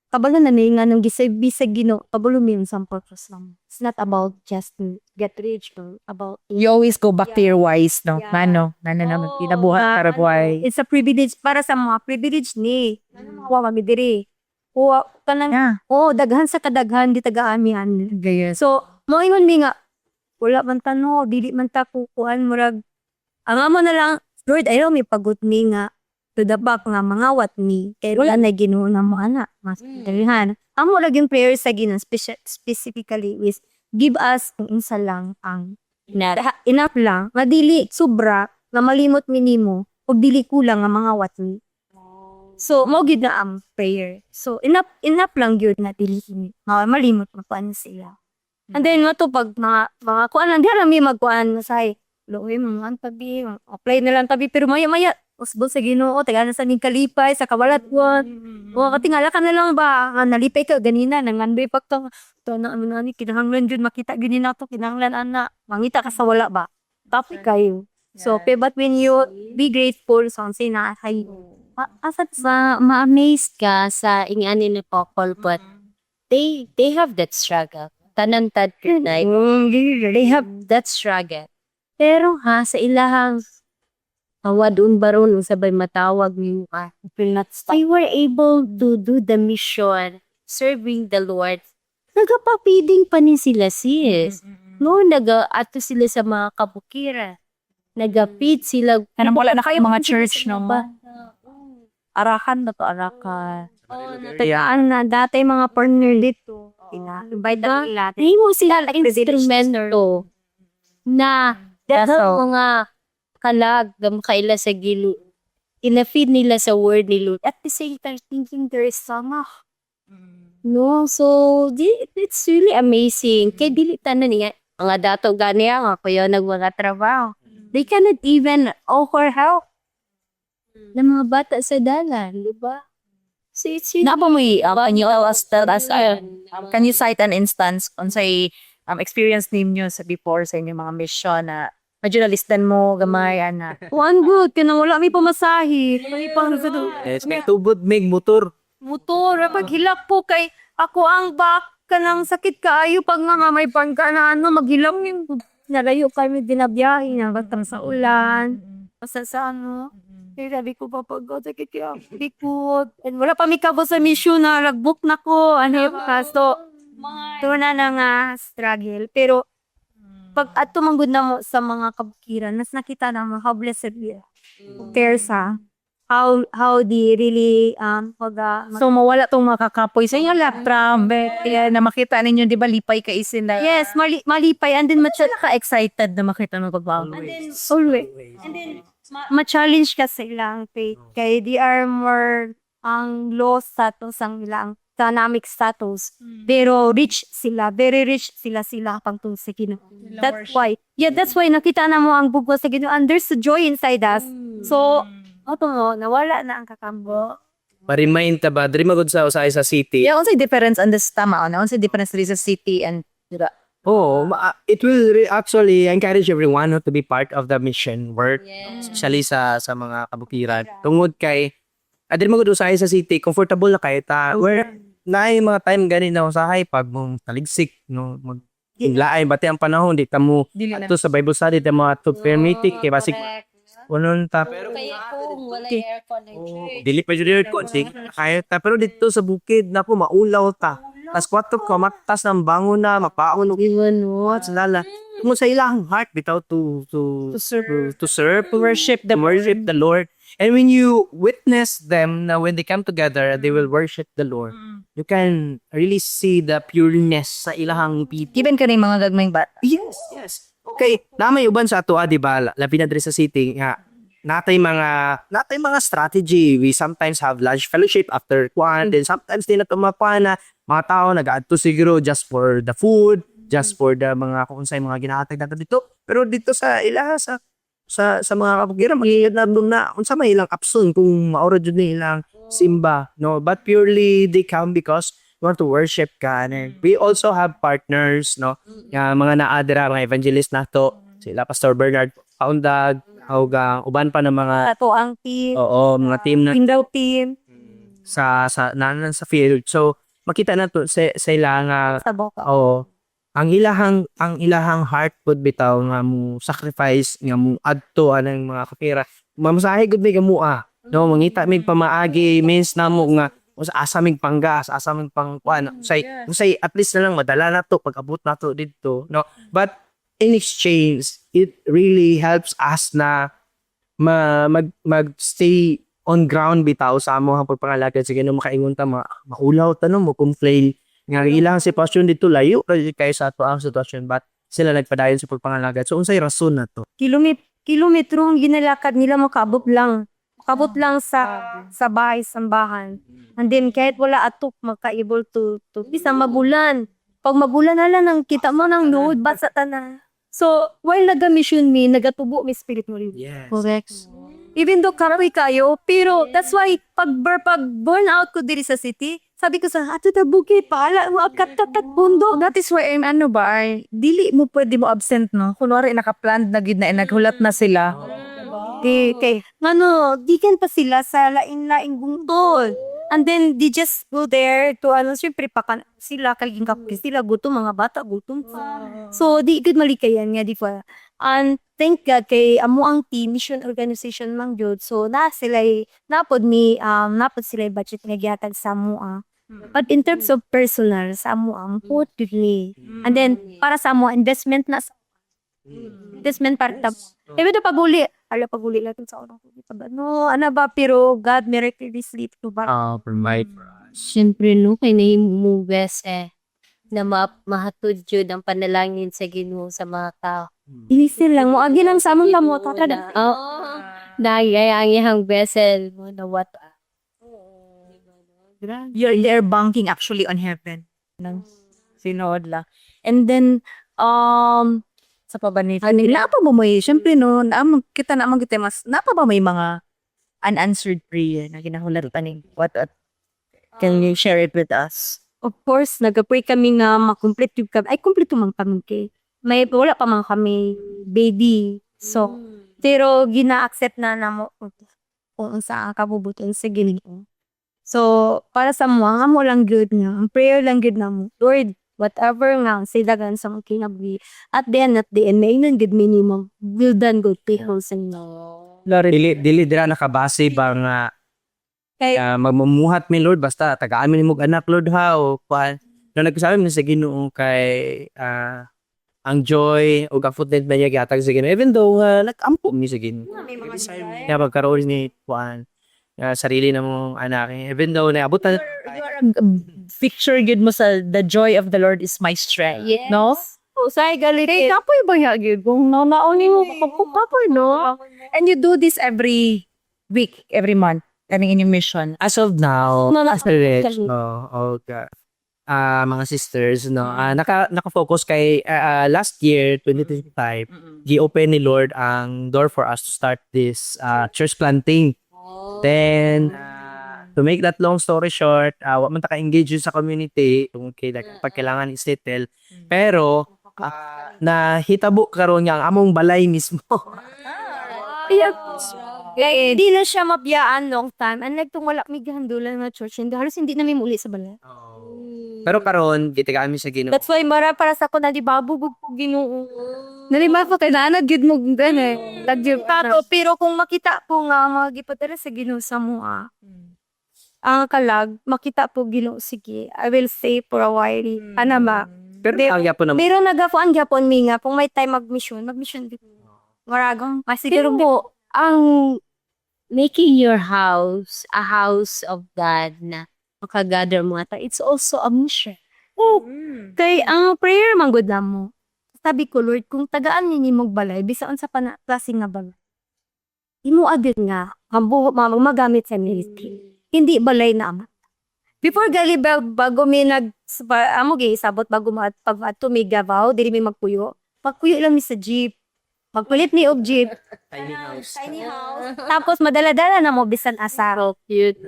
kabalo na ni nga nung giserbi sa Ginoo, kabalo mi sa purpose lang. It's not about just to get rich, but about You always go back to your whys, no? Yeah. Mano, nano naman, Oo, kinabuhat na para ano, buhay. it's a privilege para sa mga privilege ni. Wa kami diri. Wa kanang oh, daghan sa kadaghan di taga amihan. Gayos. So, moingon mi nga wala man ta no, dili man ta kukuan, murag ang amo na lang, Lord, ayaw mi pagut ni nga to the back nga mangawat ni kay wala na Ginoo na mo ana mas dalihan amo lang yung prayer sa Ginoo, specifically is give us kung unsa lang ang enough lang nga dili sobra nga malimot mi nimo ug dili kulang nga mangawat ni. So mao gid na ang prayer. So enough enough lang gyud na dili malimot makuan sila. And then mato pag mga kuan lang diha lang mi magkuan say luoy mga ang tabi, apply na lang tabi, pero maya maya usbon sa Ginoo, taga na sa ning kalipay sa kawalat-wat. O katingala ka na lang ba nga nalipay ka ganina nangandoy pag to to na ano na ni kinahanglan jud makita gyud ni nato, kinahanglan ana mangita ka sa wala ba topic kayo. So okay, but when you be grateful sa unsay naa kay asa Ma-amaze ka sa ingani ni couple, but they have that struggle. Tanan tad night. They have that struggle. Pero ha, sa ilahang awadun baron sabay matawag niyo ka. Will not stop. They were able to do the mission, serving the Lord. Nagapapiding pa ni sila, sis. No, naga ato sila sa mga kabukira. Nagapid sila. Kanang wala na kayo mga church, no? Ba? Arakan na to, arakan. Tagaan na dati mga partner dito. Ina-invite na nila. Nahimo sila instrumento na Vessel. mga kalag na makaila sa Ginoo. Ina-feed nila sa word ni Lord. At the same time, thinking there is sama. No, so it's really amazing. Kay dili tanan niya mga dato gani nga kuya nagwala trabaho. They cannot even offer help ng mga bata sa dalan, di ba? So it's really Naa pa mo, can you tell us, can you cite an instance on say experience ninyo sa before sa inyong mga mission na medyo nalisdan mo gamay ana? Kuan good kanang wala mi pamasahe. May pang Yes, may tubod mig motor. Motor pag hilak po kay ako ang back kanang sakit kaayo pag nga may pangka na ano maghilak yung nalayo kami dinabiyahe na basta sa ulan basta sa ano. Kaya sabi ko pa pag oh, sakit kaya likod and wala pa mi kabo sa mission na nagbook na ko ano pa. So ito na na nga struggle, pero pag ato manggod na mo sa mga kabukiran, mas nakita na mo how blessed we are compare sa how they really pag, So mawala tong makakapoy sa inyo laptop. Kaya na makita ninyo, di ba, lipay ka isin na. Yes, malipay and then Naka-excited na makita mo pagbago. And then always. And then ma-challenge ka sa ilang faith kay they are more ang low status ang ilang economic status. Pero rich sila, very rich sila sila pangtungkol sa Ginoo. That's why, yeah, that's why nakita na mo ang bugwa sa Ginoo and there's a joy inside us. So, oto mo, nawala na ang kakambo. Ma-remind ta ba diri magud sa usahay sa city. Yeah, unsay difference on this tama ano? Unsay difference diri sa city and dira? Oh, it will actually encourage everyone, no, to be part of the mission work, especially sa mga kabukiran. Tungod kay adiri magud usahay sa city, comfortable na kay ta. Where naay mga time gani na usahay pag mong taligsik, no, mag laay bati ang panahon di ta mo Dili ato sa Bible study ta mo ato prayer meeting kay basig unon ta, pero Kaya kung wala aircon ng church. dili pa jud aircon sige kaya ta, pero dito sa bukid nako maulaw ta. Tas 4 ka matas ng bangon na mapaon og Even what? lala mo sa ilang heart bitaw to To serve. to serve, To worship the to worship the Lord. And when you witness them na when they come together, they will worship the Lord, you can really see the pureness sa ilahang people. Given ka rin mga gagmayng bata. Yes. Okay, na may uban sa ato, di ba? Labi na diri sa city nga Natay mga strategy. We sometimes have lunch fellowship after kwan, then sometimes di na tumakuan na mga tao nag-adto siguro just for the food, just for the mga kung unsay mga ginahatag nato dito. Pero dito sa ilaha sa mga kabukiran, mangingat na doon na unsa may ilang option kung maura jud ni ilang simba, no? But purely they come because want to worship ka. And we also have partners, no, nga mga naa dira, mga evangelist nato sila Pastor Bernard Paundag ug ang uban pa ng mga Ato ang team, oo, mga team na window team, sa na, sa field. So makita na to sa ila nga sa Boca. Oo. Ang ilahang heart pud bitaw nga mo sacrifice nga mo adto anang mga kapira. Mamasahe gud mi kamua. No, mangita mig pamaagi means namo nga sa asa mig panggas, asa mig pang kuan, unsay at least na lang madala na to pag abot na to didto, no? But in exchange, it really helps us na mag stay on ground bitaw sa amo ang pagpangalagad sa Ginoo. Makaingon ta, maulaw ta, no, mo complain nga ilang sitwasyon dito layo ra jud kayo sa ato ang sitwasyon, but sila nagpadayon sa pagpangalagad. So unsay rason na to? Kilometro ang ginalakad nila makaabot lang. Makaabot lang sa bahay sambahan. And then kahit wala atok maka-able to bisa mabulan. Pag mabulan hala nang kita mo nang nuod basa tanan. So while naga-mission mi, nagatubo mi spirit mo rin. Yes. Correct. Even though karoy kayo, pero that's why pag burn out ko diri sa city, sabi ko sa ato ta bukid paala mo akat kat bundok. That is why I'm ano ba, ay, dili mo pwede mo absent, no? Kunwari, naka-plan na gid na, eh, naghulat na sila. Di kay ngano gikan pa sila sa lain-laing bungtod. And then they just go there to ano, syempre pa sila kay kape sila, gutom mga bata, gutom pa. So di gud malikayan nga di pa. And thank God kay amo ang team mission organization man gyud. So na sila napod mi napod sila budget nga gihatag sa amo ah. But in terms of personal sa amo ang put gyud ni. And then para sa amo investment na sa investment para ta. Even though paguli, ala paguli lang sa unang pag ano, ano ba, pero God miraculously to ba? Provide for us. Siyempre, no, kay nahimo mo best eh, na mahatod jud ang panalangin sa Ginoo sa mga tao. Inisin lang mo, agi lang sa among lamot. Kada, Oo. Dahil ang iyang vessel mo na what. They're banking actually on heaven. Nang sinuod lang. And then, sa pa ba ni? Ano, Naa pa ba may, syempre no, naa kita na man kita mas, naa pa ba may mga unanswered prayer na ginahulat ni what can you share it with us? Of course, nag-pray kami nga makomplete yung kami. Ay, complete man kami kay. May, wala pa man kami baby. So, pero gina-accept na namo kung unsa ang kabubuton sa Ginoo. So, para sa mo, ang amo lang good nga, ang prayer lang good na mo. Lord, whatever nga, say dagan sa mga kinabuhi. At the end, may inon good minimum. Will done good people sa inyo. Dili dira nakabase ba nga magmumuhat mi, Lord, basta tagaan mi nimog anak, Lord, ha, o kuan. No, nagsabi mi sa Ginoo kay ang joy ug ang contentment niya gihatag sa Ginoo even though nag-ampo mi sa Ginoo. Nga pagkaroon ni kuan nga sarili na mong anak eh, even though naabot na Picture gid mo sa "The joy of the Lord is my strength." Yes. No? Oh, say galit. Kay kapoy ba ya gyud kung no nauni mo kapoy, no? And you do this every week, every month, kaning inyong mission? As of now, No, as a rich, no, okay. Mga sisters, no, naka-focus kay last year, 2025, gi-open ni Lord ang door for us to start this church planting. Then, to make that long story short, wa man ta ka-engage yun sa community tungod kay like, pag kailangan i-settle. Pero, na hitabo karon nga ang among balay mismo. Yeah. Eh, di na siya mabiyaan long time. And like, wala mi gihandulan nga church, hindi, halos hindi namin muli sa balay. Pero karon gitagaan mi sa Ginoo. That's why mara para sa ako nalibabog ko Ginoo. Nalima ko kay naanad gyud mo gan eh. Lagi Tato, pero kung makita po nga mga gipadala sa Ginoo sa mua, ang kalag, makita po Ginoo, sige, I will stay for a while. Ana ba? Pero ang gyapon naman Pero nagapuan gyapon mi nga kung may time mag-mission, mag-mission din. Maragong, Pero masiguro po, ang making your house a house of God na makagather mga tao, it's also a mission. Oh, kay ang prayer man gud namo. Sabi ko, "Lord, kung tagaan ninyo mong balay, bisa unsa pa na klase nga balay. Imo agad nga ang buho magamit sa ministry. Hindi balay na ama. Before gali ba, bago mi nag amo gi sabot bago ma pag adto mi Davao diri mi magpuyo. Pagpuyo lang mi sa jeep. Magpalit ni og jeep. Tiny house. Tiny house. Tapos madala-dala na mo bisan asa. So cute.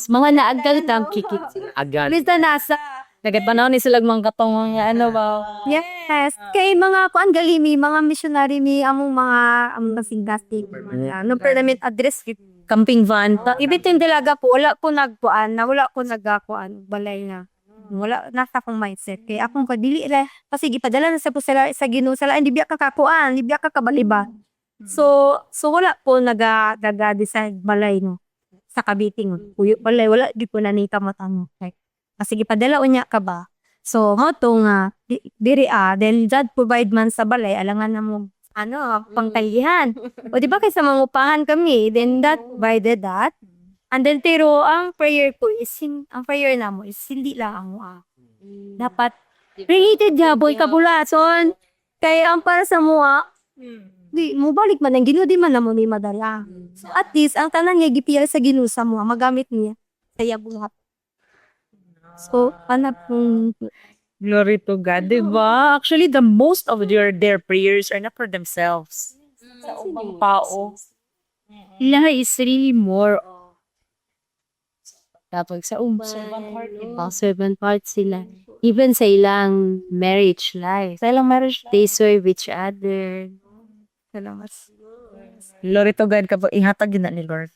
Mga naagal tam kikit. Agad. Bisan asa. Nagapanaw ni sila mga katong ano ba. Yes. Kay mga kuan gali mi, mga missionary mi among mga among kasing-kasing. Ano permanent address. Camping van. Ibitin talaga po, wala ko nagkuan, na wala ko nagakuan, balay na. Wala, nasa akong mindset. Kaya akong kadili ra, kasi gipadala na sa po sila sa Ginoo sa lain, di biya ka kakuan, di biya ka kabaliba. So wala po naga decide balay no sa Cavite ngo. Puyo balay wala di ko na ni kamot. Like, kasi gipadala unya ka ba? So mo to nga diri ah, then God provide man sa balay alangan na mo ano pangtalihan. O di ba kaysa mangupahan kami, then that provided that. And then pero ang prayer ko is ang prayer namo is hindi lang ang ah. Dapat created boy kabulason. Kaya ang para sa mua, di mo balik man ang Ginoo di man namo ni madala. So at least ang tanan nga gipiyal sa Ginoo sa mua magamit niya sa iya buhat. So hanap kong Glory to God, di ba? Actually, the most of their prayers are not for themselves. Sa ubang tao. Ila is really more of tapos sa uban. Servant heart, di ba? Oh, servant heart sila. Even sa ilang marriage life. Sa ilang marriage life. They serve each other. Salamat. Glory to God kapag ihatag yun na ni Lord.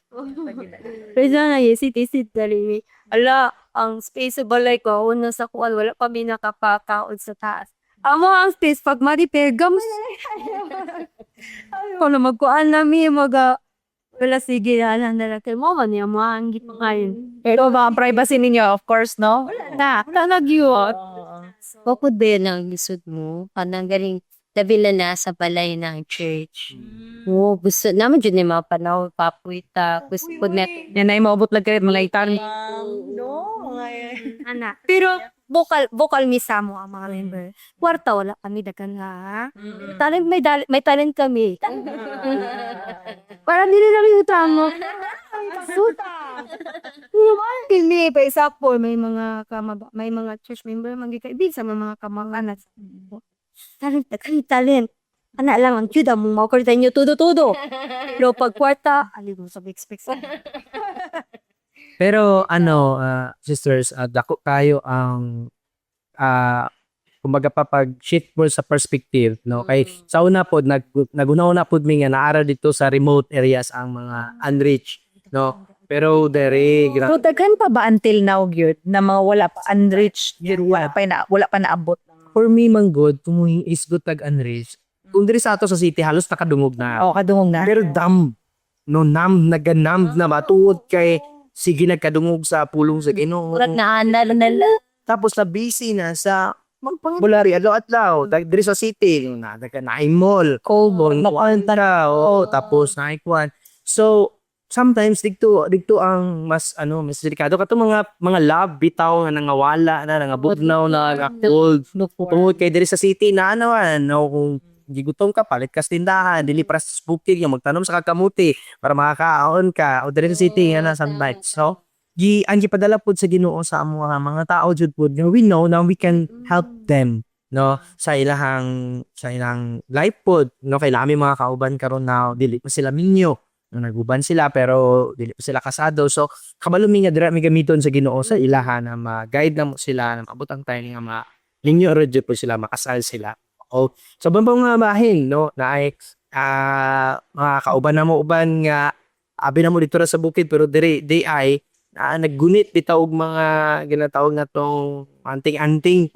Pero na isit-isit dali mi. Ala, ang space sa balay ko, una sa kuan, wala pa mi nakapakaon sa taas. Amo ang space pag ma-repair, gamos. Ay, wala magkuan na mi, maga, wala sige na lang na kay mo man niya mo ang gitmayon. Pero ba ang privacy ninyo, of course, no? Na, wala nagyuot. Bukod ba yun ang lisod mo? Kanang galing, labi na nasa balay ng church. Oo, gusto naman dyan yung mga panahon, papuita, gusto po na Yan ay maabot lang kayo, malaitan. No, mga Ana. Pero vocal vocal mi sa mo ang mga member. Kwarta wala kami daghan ha. Talent may talent kami. Para dili namin utang mo. Suta. Kini pa isa po may mga kamaba, may mga church member magikaibig sa mga kamag-anak. Talent daghan talent. Ana lang ang cute among makurta inyo todo-todo. Pero pag kwarta, ali mo sa expect sa. Pero ano, sisters, dako kayo ang kumbaga pa pag shift mo sa perspective, no? Kay sa una pod naguna-una pod mi nga naara dito sa remote areas ang mga unreached, no? Pero dere So, daghan pa ba until now, gyud, na mga wala pa unreached, gyud, wala pa naabot? For me man good kung isgot tag unreached. Kung diri sa ato sa city halos nakadungog na. O, kadungog na. Pero dam no nam naganam na matuod kay sige nagkadungog sa pulong sa Ginoo. Murag na na lang. Tapos na busy na sa magpangulari adlaw adlaw diri sa city na naga na mall Cold. makuan ta, oo, tapos naikuan. So sometimes didto didto ang mas ano mas delikado kato mga love bitaw nga nangawala na nangabugnaw na nga cold tungod kay diri sa city na ano ano kung gigutom ka palit ka sa tindahan dili para sa bukid nga magtanom sa kakamuti para makakaon ka o diri sa city nga na sometimes. So gi ang gipadala pud sa Ginoo sa amo nga mga tao jud pud nga we know na we can help them, no, sa ilang life pud, no, kay lami mga kauban karon na dili pa sila minyo, no, naguban sila pero dili pa sila kasado. So kabalo mi nga dira mi gamiton sa Ginoo sa ilaha na ma-guide na mo sila na maabot ang time nga ma minyo ra jud pud sila makasal sila. O sa ubang nga bahin, no, na ay mga kauban na mo uban nga abi na mo dito ra sa bukid pero diri di ay naggunit bitaw og mga ginatawag na tong anting-anting,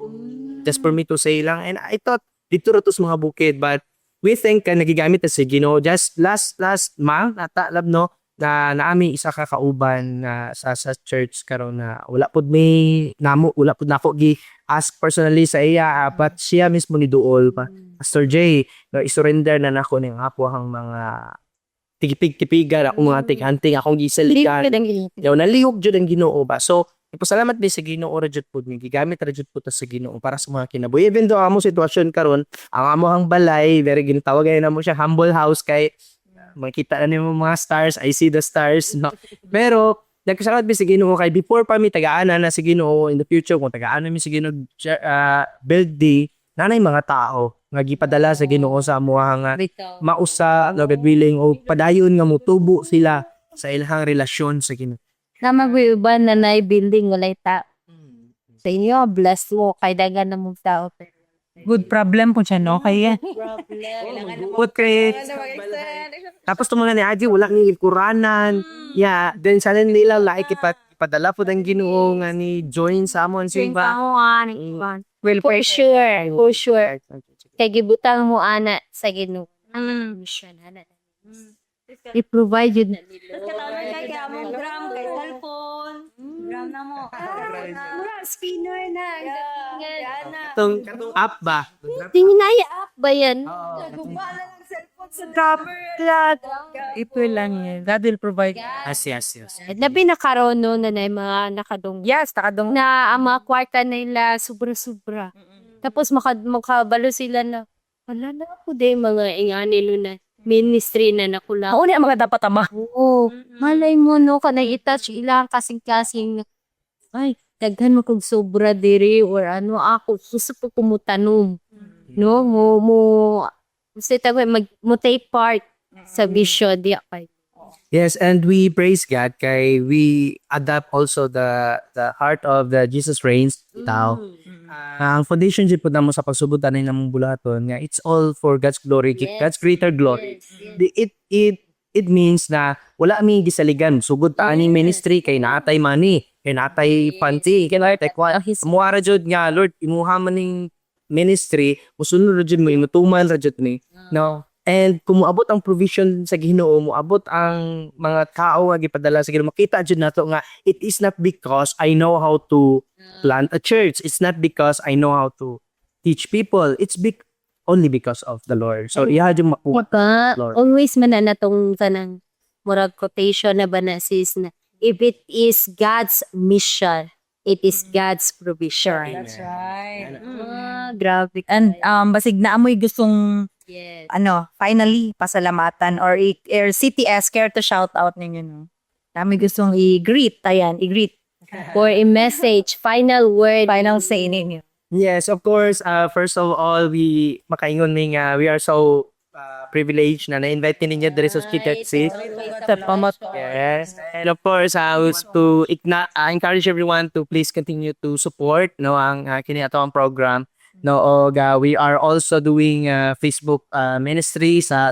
just for me to say lang. And I thought dito ra to sa mga bukid, but we think ka nagigamit na sa Ginoo. Just last last month nata lab, no, na naami isa ka kauban na sa church karon na wala pud may namo wala pud nako gi ask personally sa iya, but siya mismo ni duol pa, "Pastor J, no, i-surrender na nako ning ako ang mga tigipig-tipigan akong mga anting-anting akong gisaligan." Yaw nalihok jud ang Ginoo ba. So ipasalamat mi sa Ginoo ra jud pud mi gigamit ra jud pud ta sa Ginoo para sa mga kinabuhi. Even though amo sitwasyon karon, ang amohang balay very ginatawag ay namo siya humble house kay Makita na nimo mga stars, I see the stars, no? Pero nagkasalamat mi sa Ginoo kay before pa mi tagaan na sa Ginoo, in the future kung tagaan mi sa Ginoo build di nanay mga tao nga gipadala sa Ginoo sa amuha nga Bitaw. Mausa no, God willing, o padayon nga motubo sila sa ilang relasyon sa Ginoo. Na mag-uban na na building walay ta. Sa inyo, blessed mo kay daghan na mong tao. Good problem po siya, no? Kaya, Buot kay tapos itong mga ni Aji, wala ni kuranan. Yeah, then sana nila like ipadala po ng Ginoo nga ni join sa amon simba. Will For sure, for sure. Kay gibutang mo ana sa Ginoo. Mission ana. I-provide yun na nila. Kay among drum, kay cellphone. Drum na mo. Mura, spinner na. Katong app ba? Tingin na app ba yan? Ito lang yan. God will provide. Yes. Labi na karon no na na yung mga nakadong Yes, takadong. Na ang mga kwarta nila sobra-sobra. Tapos makabalo sila na wala na ako de mga inganilo na ministry na nakula. Mao ni ang mga dapat ama. Oo. Malay mo no kanang i-touch ilang kasing-kasing ay daghan mo kog sobra diri or ano ako gusto po kumutanom. No mo mo gusto tayo mag mo take part sa vision di kay. Yes, and we praise God kay we adapt also the heart of the Jesus reigns tao. Ang foundation jud pud namo sa pagsugod ani namong buluhaton nga it's all for God's glory, God's greater glory. It means na wala mi gisaligan sugod ta aning ministry kay naatay money, kay naatay panty, kay naatay kwa. Muara jud nga Lord, imuha man ning ministry, musunod ra jud mo, imutuman ra jud ni. No. And kung moabot ang provision sa Ginoo, moabot ang mga tao nga gipadala sa Ginoo, makita jud nato nga it is not because I know how to plant a church. It's not because I know how to teach people. It's big only because of the Lord. So iya jud makuha. Diba? Lord. Always man na natong kanang murag quotation na ba na sis na if it is God's mission, it is God's provision. That's right. Ah, grabe. And basig na amoy gustong ano, finally pasalamatan or CTS care to shout out ninyo, no. Nami gustong i-greet, ayan, i-greet. For a message, final word. Final say ninyo. Yes, of course. First of all, we makaingon mi nga we are so privileged na na-invite ninyo diri sa KTC. Yes. And of course, was to encourage everyone to please continue to support no ang kini ato ang program. No, og we are also doing Facebook ministry sa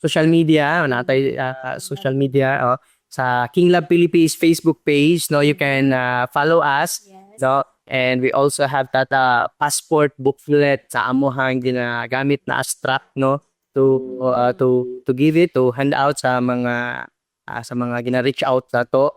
social media, natay social media, oh, sa King Love Philippines Facebook page, no, you can follow us, no? And we also have that passport booklet sa amuhang ginagamit na abstract, no, to give it, to hand out sa mga gina-reach out na to.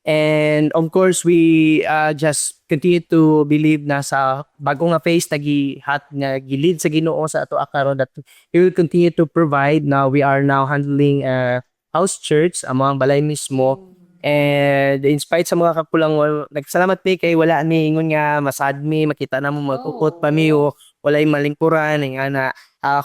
And of course, we just continue to believe na sa bagong nga phase nagi hat nga gilid sa Ginoo sa ato karon that He will continue to provide. Now we are now handling a house church, among balay mismo. And in spite sa mga kakulangon, nagsalamat mi kay wala mi ingon nga masad mi, makita na mo magkukot pa mi o walay malingkuran nga na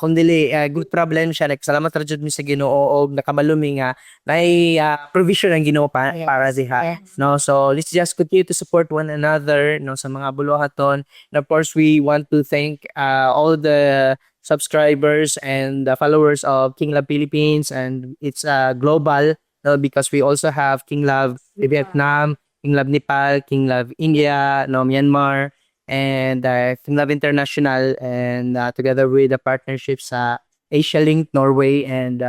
kung dili good problem siya. Nagsalamat ra jud mi sa Ginoo og nakabalo mi nga nay provision ang Ginoo pa, para siya, no? So let's just continue to support one another, no, sa mga buluhaton. And of course, we want to thank all the subscribers and the followers of King Love Philippines, and it's global, no, because we also have King Love Vietnam, King Love Nepal, King Love India, no, Myanmar, and King Love International, and together with the partnership sa Asia Link Norway. And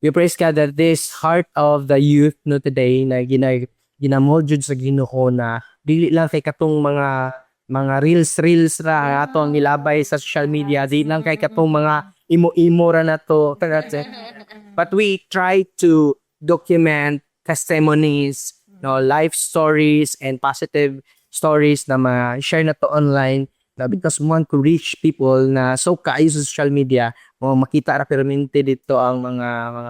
we praise God that this heart of the youth, no, today na ginamold jud sa Ginoo na dili lang kay katong mga reels reels ra ato ang nilabay sa social media, di lang kay katong mga imo-imo ra na to, but we try to document testimonies, no, life stories and positive stories na ma-share na to online na because we want to reach people na so kaayo sa social media mo makita ra permente dito ang mga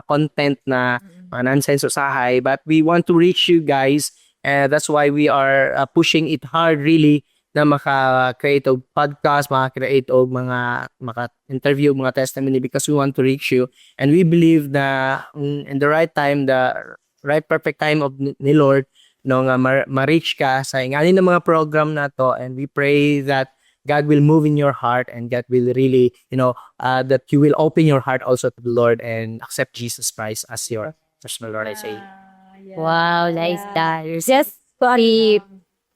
content na mga nonsense usahay, but we want to reach you guys and that's why we are pushing it hard really. Na maka-create og podcast, maka-create og mga maka-interview, mga testimony because we want to reach you and we believe na in the right time, the right perfect time of ni Lord, no, nga ma-reach ka sa ingani ng mga program na to. And we pray that God will move in your heart and God will really that you will open your heart also to the Lord and accept Jesus Christ as your personal Lord and Savior. Wow, nice that. Yes, si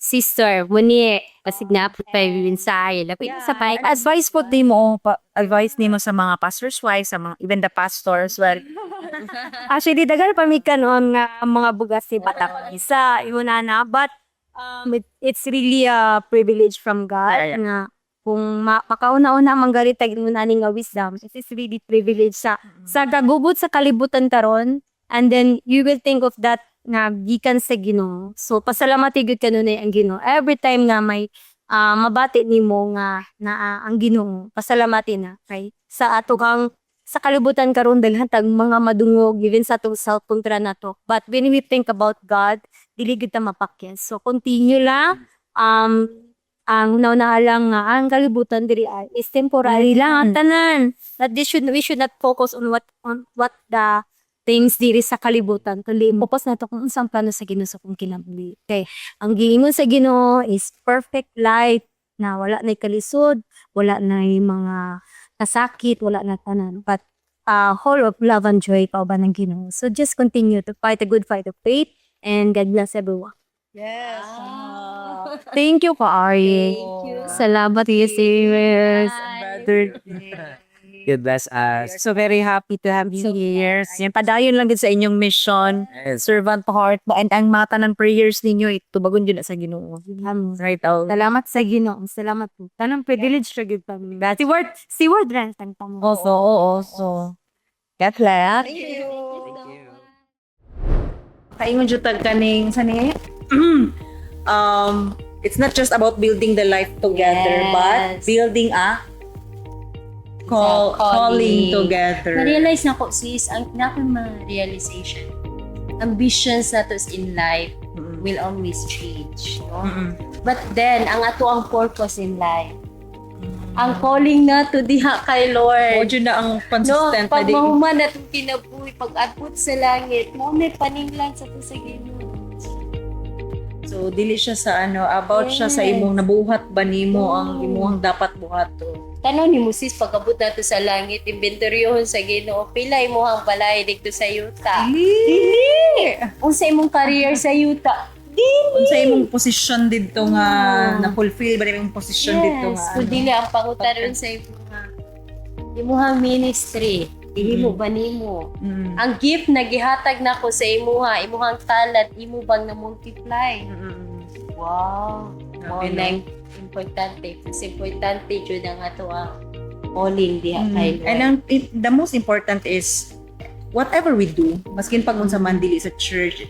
sister, muni, basig na po pa yung mensahe. Lapit sa pa. Advice po nimo, advice nimo sa mga pastors' wives, sa mga even the pastors, well, Actually, daghan pa mi kanon nga mga bugas ni Batak isa yun na, but it's really a privilege from God nga kung makauna-una man gani tag ingon ani nga wisdom. It is really privilege sa kagubot sa kalibutan karon, and then you will think of that nga gikan sa Ginoo. So pasalamat gyud kanunay ang Ginoo every time nga may mabati nimo nga naa ang Ginoo. Pasalamati na kay sa ato kang sa kalibutan karon, daghan tag mga madungog, even sa atong self kontra nato. But when we think about God, dili gyud ta mapakyas. So continue lang. Ang una lang nga ang kalibutan diri ay is temporary lang ang tanan, that this should we should not focus on what the things diri sa kalibutan, kundi focus nato kung unsang plano sa Ginoo sa kung kinabuhi, kay ang giingon sa Ginoo is perfect life na wala nay kalisod, wala nay mga kasakit, wala na tanan, but whole of love and joy kauban ng Ginoo. So just continue to fight a good fight of faith and God bless everyone. Yes. Thank you, Kaari. Thank you. Salamat, sis. Brother. God bless us. So very happy to have you here. Yan, padayon lang din sa inyong mission. Servant heart mo. And ang mata ng prayers ninyo, itubagon yun na sa Ginoo. Right out. Salamat sa Ginoo. Salamat po. Tanang privilege ra gyud pa mi. Si word ran tang tamo. Also, oo, also. God bless. Thank you. Kaingon jud tag kaning sa ni it's not just about building the life together, but building a Calling. calling together. Na-realize na ko, sis, ang na akong ma-realization, ambitions nato in life will always change. No? But then, ang ato ang purpose in life, ang calling nato diha kay Lord. Mo jud na ang No, consistent pag na di. mahuman natong kinabuhi, pag abot sa langit, mo may paninglan sa to sa Ginoo. So dili siya sa ano, about siya sa imong nabuhat ba nimo ang imong dapat buhaton. Tanaw ni mo, sis, pag abot nato sa langit, inventoryhon sa Ginoo, pila imong balay dito sa yuta? Dili. Unsa imong career sa yuta? Unsa imong posisyon didto nga na-fulfill ba imong posisyon didto nga Yes, ano? kung dili ang pangutaron sa imuha ministry, ihimo ba nimo? Ang gift na gihatag nako sa imuha, imuhang talent, imo bang na multiply? Wow. Mao Grabe, no? na yung importante. Mas importante jud ang ato ang calling diha kay Lord. And the most important is whatever we do, maskin pag unsa man dili sa church,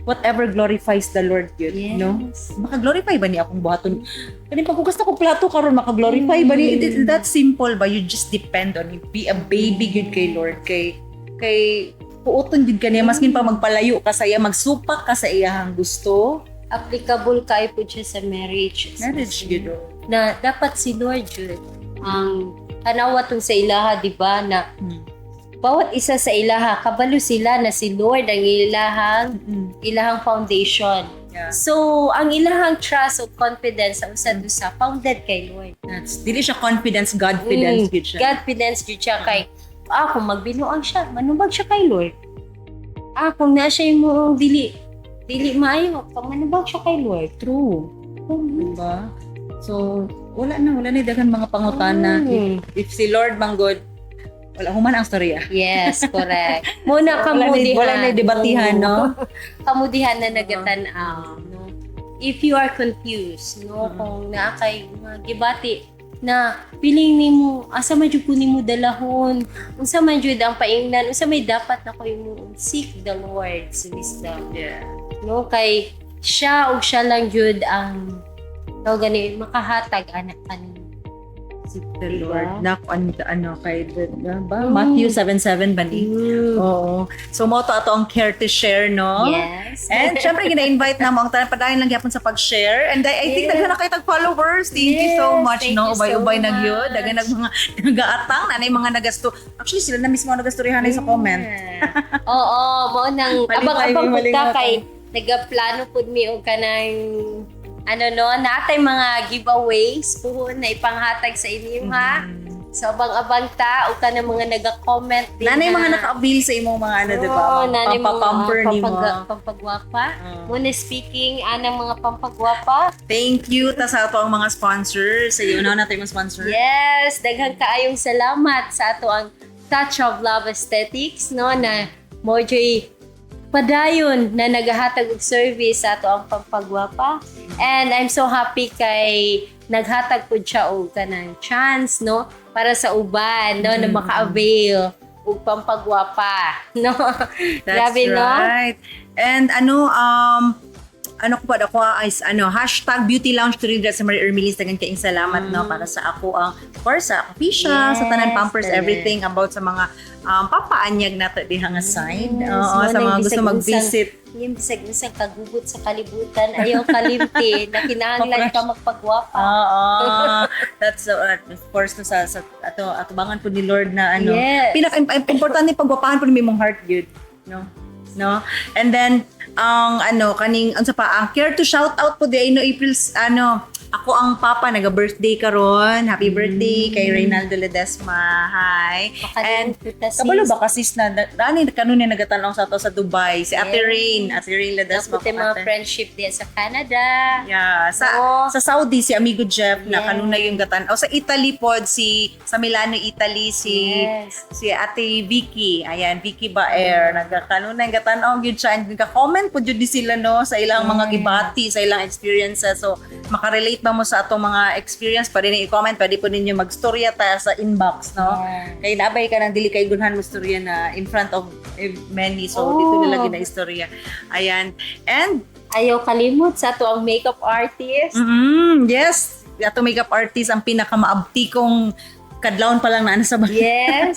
whatever glorifies the Lord yun, no? Maka-glorify ba ni akong buhaton? Kaning paghugas na ko plato karon, maka-glorify ba ni? It's that simple ba? You just depend on it. Be a baby gyud kay Lord, kay puoton gyud kaniya maskin pa magpalayo ka sa iya, magsupak ka sa iyahang gusto. Applicable kay po siya sa marriage. Marriage gyud, oh. Na dapat si Lord jud ang tanawa tong sa ilaha, di ba, na bawat isa sa ilaha kabalo sila na si Lord ang ilahang foundation. So, ang ilahang trust o confidence sa usa usa founded kay Lord. That's dili siya confidence, Godfidence gyud siya. Godfidence jud siya kay kung magbinuang siya, manubag siya kay Lord. Kung na siya yung dili dili maayo, manubag siya kay Lord. True. Diba? So, wala na daghan mga pangutana. If si Lord manggod, wala human ang storya. Yes, correct. Muna Wala na, kamudihan. wala na debatihan, no? Kamudihan na nagatan-aw, no? If you are confused, no, kung naa kay mga gibati na piling nimo asa man jud ko nimo dalahon, unsa man jud ang paingnan, unsa may dapat na ko imo, seek the Lord's wisdom. No, kay siya ug siya lang jud ang tawag gani makahatag anak kanimo. Seek the Lord. Na, ano, ano kay, ba? Matthew 7:7 ba ni? Oo. So, mao to ato ang care to share, no? Yes. And syempre, gina-invite na mo ang tanan, padayon lang gyapon sa pag-share. And I think daghan na kay tag followers. Thank you so Yes, much, thank no? you so Ubay-ubay na gyud. much. Daghan nag mga nagaatang, nanay mga nagasto. Actually, sila na mismo ang nagastoryahan sa comment. Oo, mao nang Malipay, abang-abang pud malingat. ka kay nagaplano pud mi og kanang ano no, natay mga giveaways puhon na ipanghatag sa inyo ha. So abang-abang ta og kanang mga naga-comment din. Nanay ha. mga naka-avail sa imong mga ano, di ba? Oo, Mga nanay mga pampapamper nimo. pampagwapa. Muna speaking anang mga pampagwapa. Thank you ta sa ato ang mga sponsors. Sa iyo na natin mga sponsor. Yes, daghang kaayong salamat sa ato ang Touch of Love Aesthetics no na mojoy padayon na nagahatag og service sa ato ang pampagwapa. And I'm so happy kay naghatag pud siya og kanang chance no para sa uban no na maka-avail og pampagwapa no. That's Grabe no. right. And ano, ano ko pa ako is ano #BeautyLounge3 sa Marie Ermilis, daghang kaayong salamat no para sa ako ang, of course, sa Fisha, sa tanan Yes, Pampers, tanan. everything about sa mga papaanyag nato diha nga side. Yes, Oo, mo sa nang mga gusto bisag mag-visit. Yung bisag unsang kagugot sa kalibutan, ayaw kalimti na kinahanglan ka magpagwapa. Oo. That's of course no, sa ato atubangan po ni Lord na ano. Yes. Pinaka importante pagwapahan po ni imong heart gyud, no? No? And then ang ano kaning unsa pa ang care to shout out po di ay no April ano ako ang papa naga-birthday karon. Happy birthday kay Reynaldo Ledesma. Hi. And kabalo ba kasi na dani kanunay nagatan-aw sa ato sa Dubai si Ate Rain, Ate Rain Ledesma. Dapat yung mga Ate. friendship diya sa Canada. Yeah, sa Oo. sa Saudi si amigo Jeff na Yes. kanunay yung gatan. O sa Italy pod si sa Milano, Italy si si Ate Vicky. Ayan, Vicky Baer nagkakanunay gatan-aw gyud siya and nagka-comment pod jud di sila no sa ilang mga gibati, sa ilang experiences. So makarelate ba mo sa atong mga experience? Pwede ninyo i-comment, pwede po ninyo magstorya ta sa inbox, no? Kay nabay ka nang dili kay gunhan mo storya na in front of many. So dito nila gina-istorya. Ayan. And Ayaw kalimot sa ato ang makeup artist. Yes. Ato makeup artist ang pinakamaabti kong kadlawon pa lang na ano sa balay. Yes.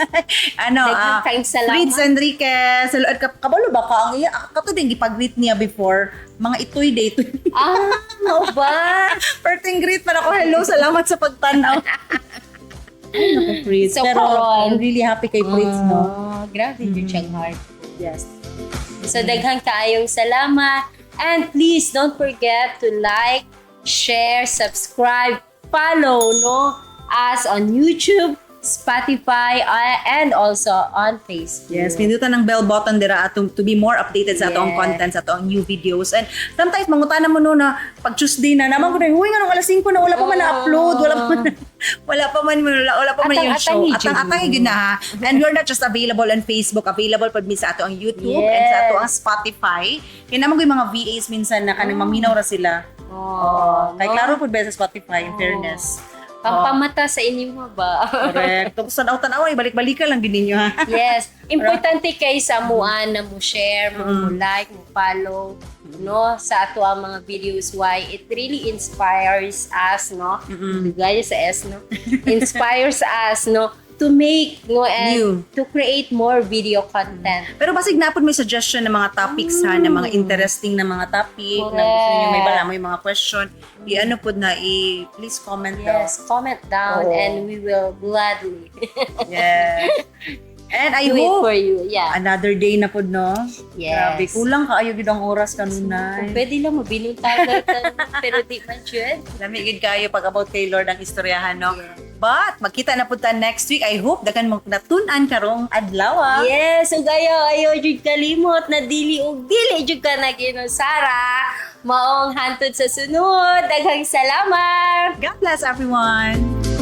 Ano, Daghang kaayong salamat. Fritz Enriquez. Hello, kabalo ba ka? Ang iya, kato din gipag-greet niya before. Mga itoy day. Itoy. Ah, mao ba? Perting greet man ako. Hello, salamat sa pagtanaw. Ay, naku, Fritz. So, Pero karon- I'm really happy kay Fritz, no? Oh, grabe mm siyang heart. Yes. So daghang kaayong salamat. And please don't forget to like, share, subscribe, follow no us on YouTube, Spotify, and also on Facebook. Yes, pindutan ng bell button dira atong to be more updated sa atong content, sa atong new videos. And sometimes mangutana mo no na pag Tuesday na naman ko na, "Uy, nganong alas 5 na wala pa man na-upload, wala pa man yung show." Atang-atang Atang-atang gyud na ha. And we're not just available on Facebook, available pud mi sa ato ang YouTube and sa ato ang Spotify. Kaya naman ko yung mga VAs minsan na kanang maminaw ra sila. Oh, Kay klaro pud ba sa Spotify, in fairness. Pampamata sa inyo mo ba? Correct. Tapos tanaw-tanaw, balik-balikan lang gid ninyo ha. Yes. Importante kay sa amuan na mo share, mo like, mo follow, no, sa ato ang mga videos, why it really inspires us, no? Gaya sa S, no? Inspires us, no, to make no and New. to create more video content. Pero basig na may suggestion ng mga topics ha, ng mga interesting na mga topic, na gusto niyo may bala, may mga question, i-ano pod na i please comment daw. Yes, comment down Oo. and we will gladly Yes. And I do it hope for you. Yeah. another day na pod no. Yes. Grabe, kulang kaayo gid ang oras Kung kanunay. pwede lang mabilin tagal pero di man jud. Lami gid kayo pag about kay Lord ang istoryahan no. But magkita na pud ta next week. I hope daghan mo natun-an karong adlaw. Ah. Yes, ug ayaw ayaw jud kalimot na dili ug dili jud ka na Sara. Maong hantod sa sunod. Daghang salamat. God bless everyone.